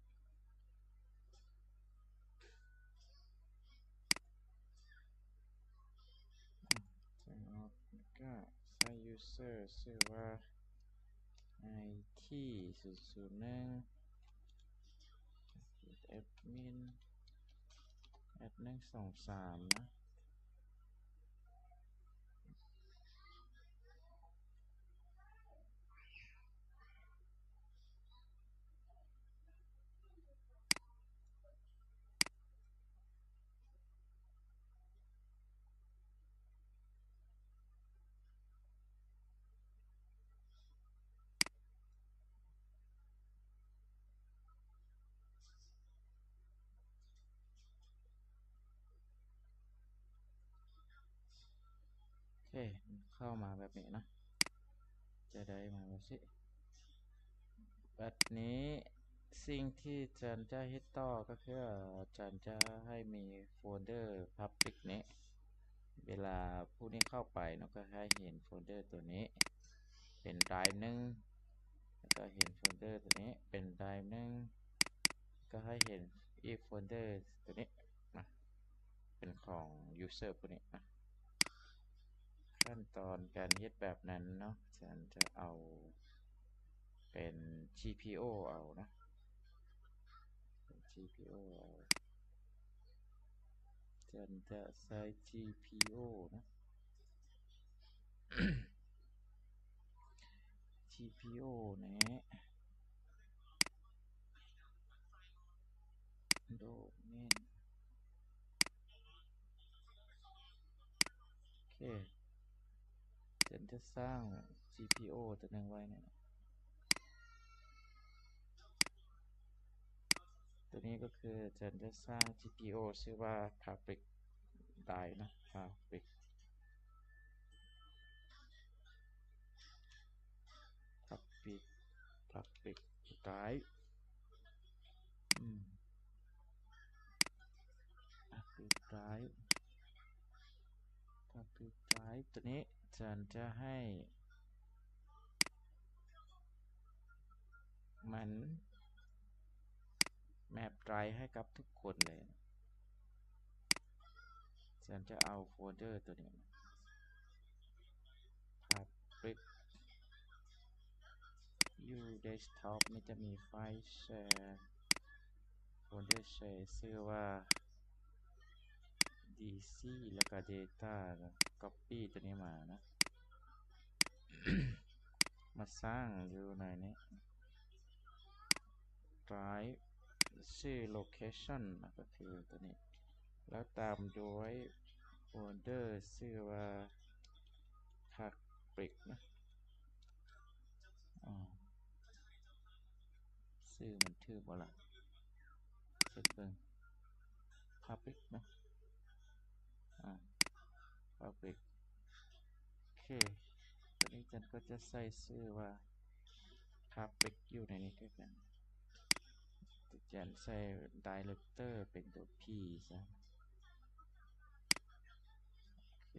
ໃສ່ອອກ ແລ້ວກໍໃສ່ user ຊື່ວ່າ ໄອທີ ສູນສູນໜຶ່ງ ແອັດມິນ. ແອັດໜຶ່ງສອງສາມນະ. ໂອເຄ ເຂົ້າມາແບບນີ້ເນາະ ຈະໄດ້ມາແບບນີ້. ບັດນີ້ສິ່ງທີ່ອາຈານຈະເຮັດຕໍ່ກໍຄື ອາຈານຈະໃຫ້ມີໂຟນເດີ Public ນີ້ ເວລາຜູ້ນີ້ເຂົ້າໄປເນາະ ກໍໃຫ້ເຫັນໂຟນເດີຕົວນີ້ເປັນ Drive ໜຶ່ງ ແລ້ວກໍເຫັນໂຟນເດີຕົວນີ້ເປັນ Drive ໜຶ່ງ ກໍໃຫ້ເຫັນອີກໂຟນເດີຕົວນີ້ນະ ເປັນຂອງ user ຜູ້ນີ້ນະ. ຂັ້ນຕອນການເຮັດແບບນັ້ນເນາະ ອາຈານຈະເອົາເປັນ GPO ເອົານະ ເປັນ GPO ເອົາ. ອາຈານຈະໃຊ້ GPO ນະ GPO ນີ້ Domain ໂອເຄ ອາຈານຈະສ້າງ GPO ຕົວໜຶ່ງໄວ້ນີ້ນະ. ຕົວນີ້ກໍຄືອາຈານຈະສ້າງ GPO ຊື່ວ່າ Public Drive ນະ Public Public Public Drive ອືມ Public Drive Public Drive ຕົວນີ້ອາຈານຈະໃຫ້ມັນ map drive ໃຫ້ກັບທຸກຄົນເລີຍ. ອາຈານຈະເອົາໂຟນເດີຕົວນີ້ Public ຢູ່ Desktop ນີ້ຈະມີໄຟລ໌ແຊ ໂຟນເດີແຊ ຊື່ວ່າ DC ແລ້ວກະ Data ກັອບປີ້ຕົວນີ້ມານະ ມາສ້າງຢູ່ໃນນີ້ Drive ຊື່ Location ນະ ກໍຄືຕົວນີ້ ແລ້ວຕາມດ້ວຍໂຟນເດີຊື່ວ່າ Public ນະ ອາ ຊື່ມັນຖືກບໍ່ລະ ເຊັກເບິ່ງ Public ເນາະ ອາ Public ໂອເຄ ຕອນນີ້ຈັນກໍຈະໃສ່ຊື່ວ່າ Public ຢູ່ໃນນີ້ຄືກັນ ຈັນໃສ່ Director ເປັນຕົວ P ຊະ ໂອເຄ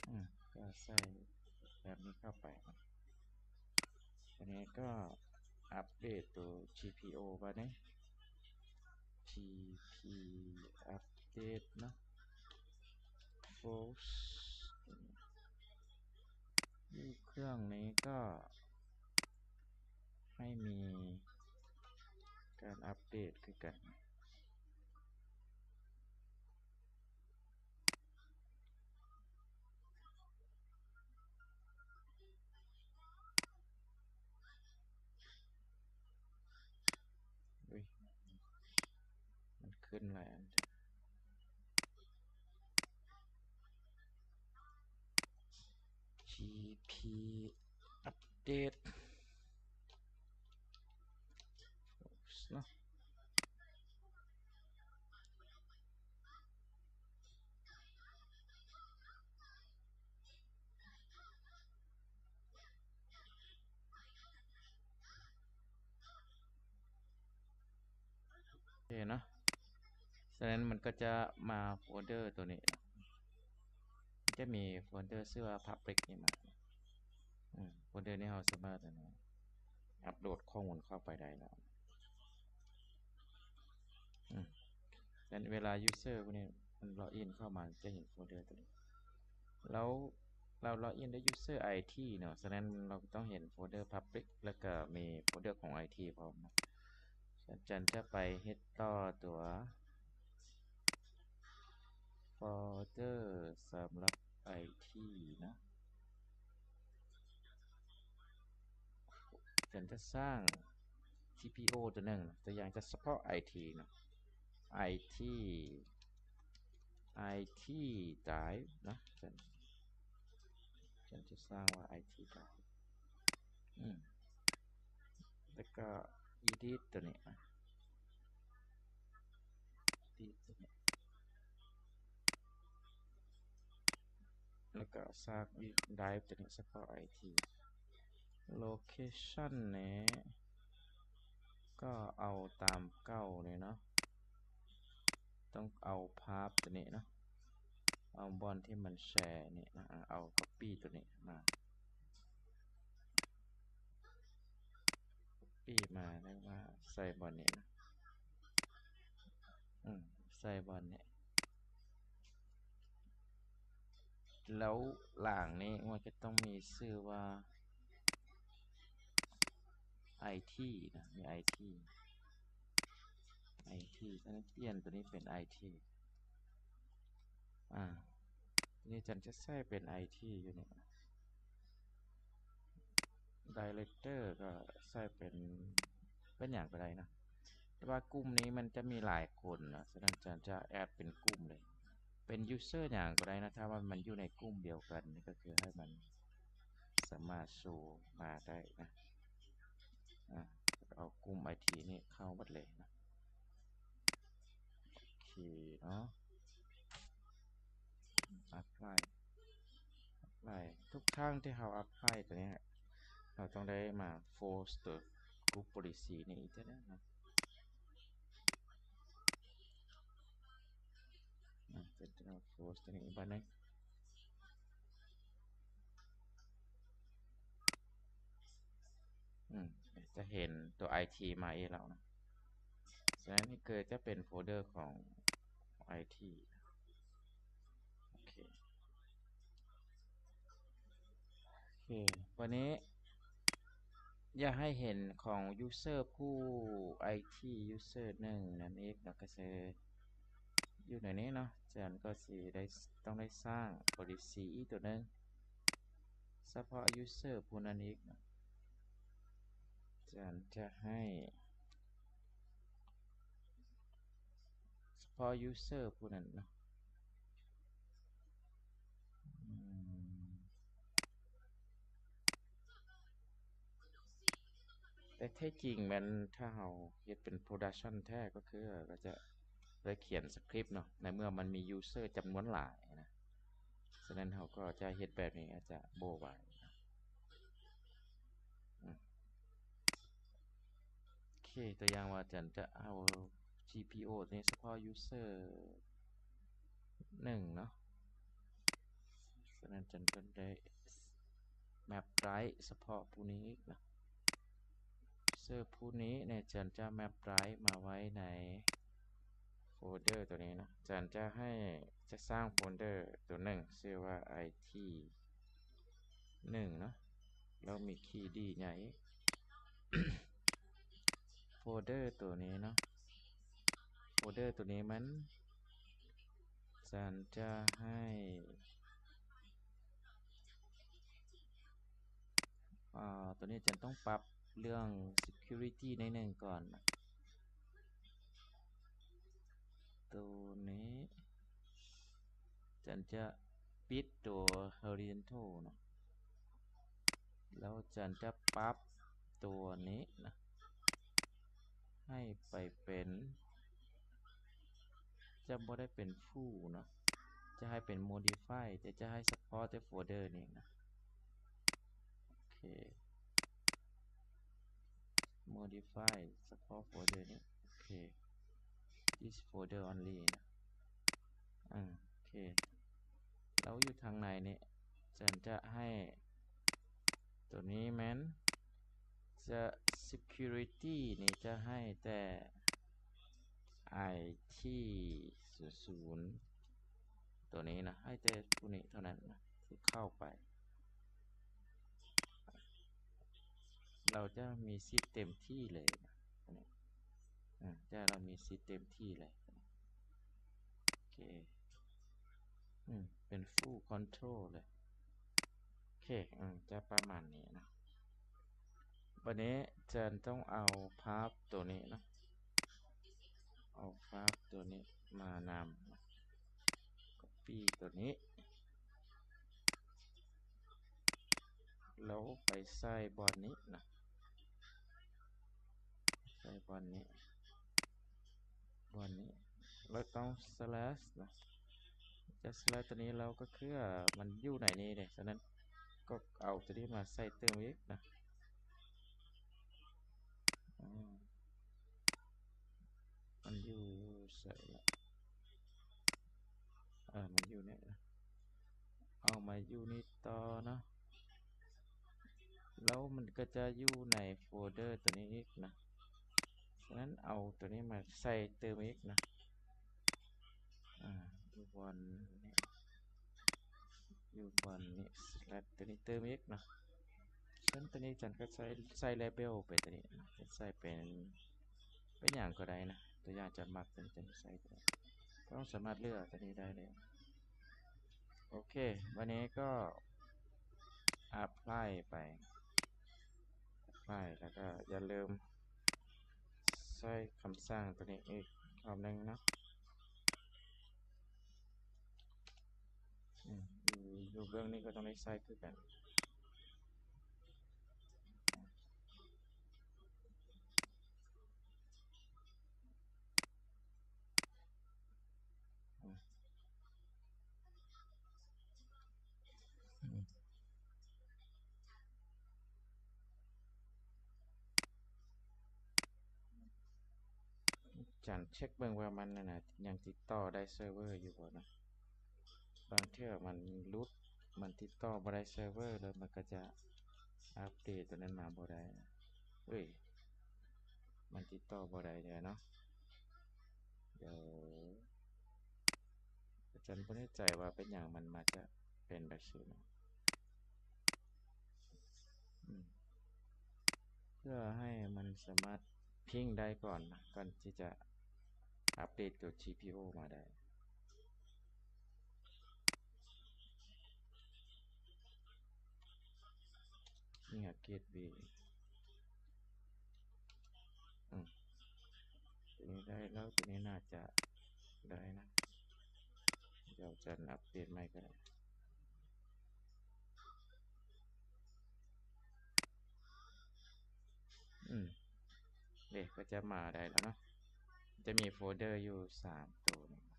ອືມ ກໍໃສ່ແບບນີ້ເຂົ້າໄປເນາະ. ອັນນີ້ກໍອັບເດດຕົວ GPO ບາດນີ້ GP update ເນາະ Force ຢູ່ເຄື່ອງນີ້ກໍໃຫ້ມີການອັບເດດຄືກັນ. ອຸ້ຍ ມັນຂຶ້ນຫຼາຍອັນແທ້ GP update ເນາະ. ໂອເຄເນາະ ສະນັ້ນມັນກໍຈະມາໂຟນເດີຕົວນີ້ເນາະ ມັນຈະມີໂຟນເດີຊື່ວ່າ Public ນີ້ມາ ອືມ ໂຟນເດີນີ້ເຮົາສາມາດອັນນັ້ນ ອັບໂຫຼດຂໍ້ມູນເຂົ້າໄປໄດ້ແລ້ວ ອືມ ສະນັ້ນເວລາ user ພວກນີ້ມັນ login ເຂົ້າມາ ຈະເຫັນໂຟນເດີຕົວນີ້ ແລ້ວເຮົາ login ດ້ວຍ user ID ເນາະ ສະນັ້ນເຮົາຕ້ອງເຫັນໂຟນເດີ Public ແລ້ວກໍມີໂຟນເດີຂອງ ID ພ້ອມເນາະ. ອາຈານຈະໄປເຮັດຕໍ່ຕົວ ຟອລເດີສຳລັບໄອທີເນາະ. ເຊິ່ງຈະສ້າງ ຈີພີໂອ ຕົວໜຶ່ງ ຕົວຢ່າງຈະສະເພາະໄອທີເນາະ ໄອທີ ໄອທີໄດຣຟ໌ເນາະ. ເຊິ່ງຈະສ້າງວ່າໄອທີໄດຣຟ໌ ອືມ ແລ້ວກໍອີດິດຕົວນີ້ ອະ ອີດິດຕົວນີ້ ແລ້ວກໍສ້າງອີກໄດຣຟ໌ຕົວນີ້ສະເພາະໄອທີ. ໂລເຄຊັນນີ້ກໍເອົາຕາມເກົ່ານີ້ເນາະ ຕ້ອງເອົາພາບຕົວນີ້ເນາະ ເອົາບ່ອນທີ່ມັນແຊນີ້ນະ ເອົາກັອບປີ້ຕົວນີ້ມາ ກັອບປີ້ມາ ແລ້ວມາໃສ່ບ່ອນນີ້ນະ ອືມ ໃສ່ບ່ອນນີ້ ແລ້ວຫຼັງນີ້ມັນກໍຕ້ອງມີຊື່ວ່າ ໄອທີນະ ມີໄອທີ ໄອທີ ສະນັ້ນປ່ຽນຕົວນີ້ເປັນໄອທີ ອາ ນີ້ຈັນຈະໃສ່ເປັນໄອທີຢູ່ນີ້ ໄດເຣັກເຕີກໍໃສ່ເປັນ ເປັນຫຍັງກໍໄດ້ນະ ແຕ່ວ່າກຸ່ມນີ້ມັນຈະມີຫຼາຍຄົນນະ ສະນັ້ນຈັນຈະແອັດເປັນກຸ່ມເລີຍ ເປັນຢູເຊີຫຍັງກໍໄດ້ນະ ຖ້າວ່າມັນຢູ່ໃນກຸ່ມດຽວກັນ ນີ້ກໍຄືໃຫ້ມັນສາມາດໂຊມາໄດ້ນະ. ອາ ເອົາກຸ່ມໄອທີນີ້ເຂົ້າໝົດເລີຍນະ. ໂອເຄເນາະ ແອັບພລາຍ ແອັບພລາຍ ທຸກຄັ້ງທີ່ເຮົາແອັບພລາຍຕົວນີ້ ເຮົາຕ້ອງໄດ້ມາໂຟສຕົວກຣຸບໂພລິຊີນີ້ອີກເທື່ອໜຶ່ງເນາະ. ອາ ຈະໂຟສຕົວນີ້ອີກບາດໜຶ່ງ. ອືມ ຈະເຫັນຕົວໄອທີມາອີກແລ້ວເນາະ ສະນັ້ນນີ້ຄືຈະເປັນໂຟລເດີຂອງໄອທີ. ໂອເຄ ໂອເຄ ບາດນີ້ຢາກໃຫ້ເຫັນຂອງຢູເຊີຜູ້ໄອທີຢູເຊີໜຶ່ງນັ້ນອີກເນາະ ກໍຄືຢູ່ໃນນີ້ເນາະ ຈັນກໍຊິໄດ້ ຕ້ອງໄດ້ສ້າງໂພລິຊີອີກຕົວໜຶ່ງ ສະເພາະຢູເຊີຜູ້ນັ້ນອີກເນາະ ຈັນຈະໃຫ້ສະເພາະຢູເຊີຜູ້ນັ້ນເນາະ ອືມ ແຕ່ແທ້ຈິງແມ່ນຖ້າເຮົາເຮັດເປັນໂປຣດັກຊັນແທ້ ກໍຄືເຮົາກໍຈະໄດ້ຂຽນສະຄຣິບເນາະ ໃນເມື່ອມັນມີຢູເຊີຈຳນວນຫຼາຍນະ. ສະນັ້ນເຮົາກໍຈະເຮັດແບບນີ້ອາດຈະບໍ່ໄຫວ. ອືມ ໂອເຄ ຕົວຢ່າງວ່າຈັນຈະເອົາ ຈີພີໂອ ນີ້ສະເພາະຢູເຊີໜຶ່ງເນາະ. ສະນັ້ນຈັນກໍໄດ້ແມັບໄດຣຟ໌ສະເພາະຜູ້ນີ້ເນາະ. ຢູເຊີຜູ້ນີ້ນີ້ ຈັນຈະແມັບໄດຣຟ໌ມາໄວ້ໃນໂຟລເດີຕົວນີ້ເນາະ. ຈັນຈະໃຫ້ ຈະສ້າງໂຟລເດີຕົວໜຶ່ງ ຊື່ວ່າໄອທີໜຶ່ງເນາະ ແລ້ວມີຄີດີໃຫຍ່. ໂຟລເດີຕົວນີ້ເນາະ ໂຟລເດີຕົວນີ້ມັນ ຈັນຈະໃຫ້ ອາ ຕົວນີ້ຈັນຕ້ອງປັບເລື່ອງ security ໜ້ອຍໜຶ່ງກ່ອນ. ຕົວນີ້ຈັນຈະປິດຕົວ horizontal ເນາະ ແລ້ວຈັນຈະປັບຕົວນີ້ນະ ໃຫ້ໄປເປັນ ຈະບໍ່ໄດ້ເປັນ full ເນາະ ຈະໃຫ້ເປັນ modify ແຕ່ຈະໃຫ້ສະເພາະແຕ່ໂຟລເດີນີ້ນະ. ໂອເຄ modify ສະເພາະໂຟລເດີນີ້. ໂອເຄ this folder only ນະ. ອາ ໂອເຄ ແລ້ວຢູ່ທາງໃນນີ້ ຈັນຈະໃຫ້ ຕົວນີ້ແມ່ນ ຈະ security ນີ້ຈະໃຫ້ແຕ່ ໄອທີ ສູນສູນ ຕົວນີ້ນະ ໃຫ້ແຕ່ຜູ້ນີ້ເທົ່ານັ້ນນະ ທີ່ເຂົ້າໄປ ລາວຈະມີສິດເຕັມທີ່ເລີຍນະ. ອາ ຈະ ລາວມີສິດເຕັມທີ່ເລີຍ. ໂອເຄ ອືມ ເປັນຟູລຄອນໂທຣເລີຍ. ໂອເຄ ອືມ ຈະປະມານນີ້ນະ. ບັດນີ້ຈະຕ້ອງເອົາພາບໂຕນີ້ເນາະ ເອົາພາບໂຕນີ້ມານຳ ກັອບປີ້ໂຕນີ້ ແລ້ວໄປໃສ່ບ່ອນນີ້ນະ ໃສ່ບ່ອນນີ້ ບ່ອນນີ້ ແລ້ວຕ້ອງສະແລັດນະ. ຈາກສະແລັດໂຕນີ້ແລ້ວກໍຄືມັນຢູ່ໃນນີ້ເດ້ ສະນັ້ນກໍເອົາໂຕນີ້ມາໃສ່ຕື່ມອີກນະ. ອືມ ມັນຢູ່ໃສລະ? ເອີ ມັນຢູ່ນີ້ ເອົາມາຢູ່ນີ້ຕໍ່ເນາະ ແລ້ວມັນກໍຈະຢູ່ໃນໂຟນເດີໂຕນີ້ອີກນະ. ສະນັ້ນເອົາໂຕນີ້ມາໃສ່ຕື່ມອີກນະ. ອາ ຢູ່ບ່ອນນີ້ ຢູ່ບ່ອນນີ້ ສະແລັດໂຕນີ້ຕື່ມອີກເນາະ. ສ່ວນໂຕນີ້ຈັນກໍໃສ່ ໃສ່ເລເບວໄປໂຕນີ້ ຈະໃສ່ເປັນ ເປັນຫຍັງກໍໄດ້ນະ ຕົວຢ່າງຈັນມັກເປັນ ຈັນໃສ່ໂຕນີ້ ກໍສາມາດເລືອກໂຕນີ້ໄດ້ເລີຍ. ໂອເຄ ບັດນີ້ກໍແອັບພລາຍໄປ ແອັບພລາຍ ແລ້ວກໍຢ່າລືມໃສ່ຄຳສັ່ງໂຕນີ້ອີກຮອບໜຶ່ງເນາະ. ອືມ ຢູ່ ຢູ່ເບື້ອງນີ້ກໍຕ້ອງໄດ້ໃສ່ຄືກັນ. ອືມ ອືມ ຈັນເຊັກເບິ່ງວ່າມັນນັ້ນນະ ຍັງຕິດຕໍ່ໄດ້ເຊີເວີຢູ່ບໍ່ນະ. ບາງເທື່ອມັນຫຼຸດ ມັນຕິດຕໍ່ບໍ່ໄດ້ເຊີເວີ ແລ້ວມັນກໍຈະອັບເດດໂຕນັ້ນມາບໍ່ໄດ້. ເອີຍ ມັນຕິດຕໍ່ບໍ່ໄດ້ແລ້ວເນາະ. ດຽວ ອາຈານບໍ່ແນ່ໃຈວ່າເປັນຫຍັງມັນມາຈະເປັນແບບຊີ້ນະ. ອືມ ເພື່ອໃຫ້ມັນສາມາດພິງໄດ້ກ່ອນນະ ກ່ອນທີ່ຈະອັບເດດຕົວ ຈີພີໂອ ມາໄດ້. ນີ້ເກດເວ ອືມ ຕົວນີ້ໄດ້ແລ້ວ ຕົວນີ້ໜ້າຈະໄດ້ນະ. ດຽວຈັນອັບເດດໃໝ່ກໍໄດ້. ອືມ ເດ ກໍຈະມາໄດ້ແລ້ວເນາະ. ຈະມີໂຟນເດີຢູ່ສາມໂຕນີ້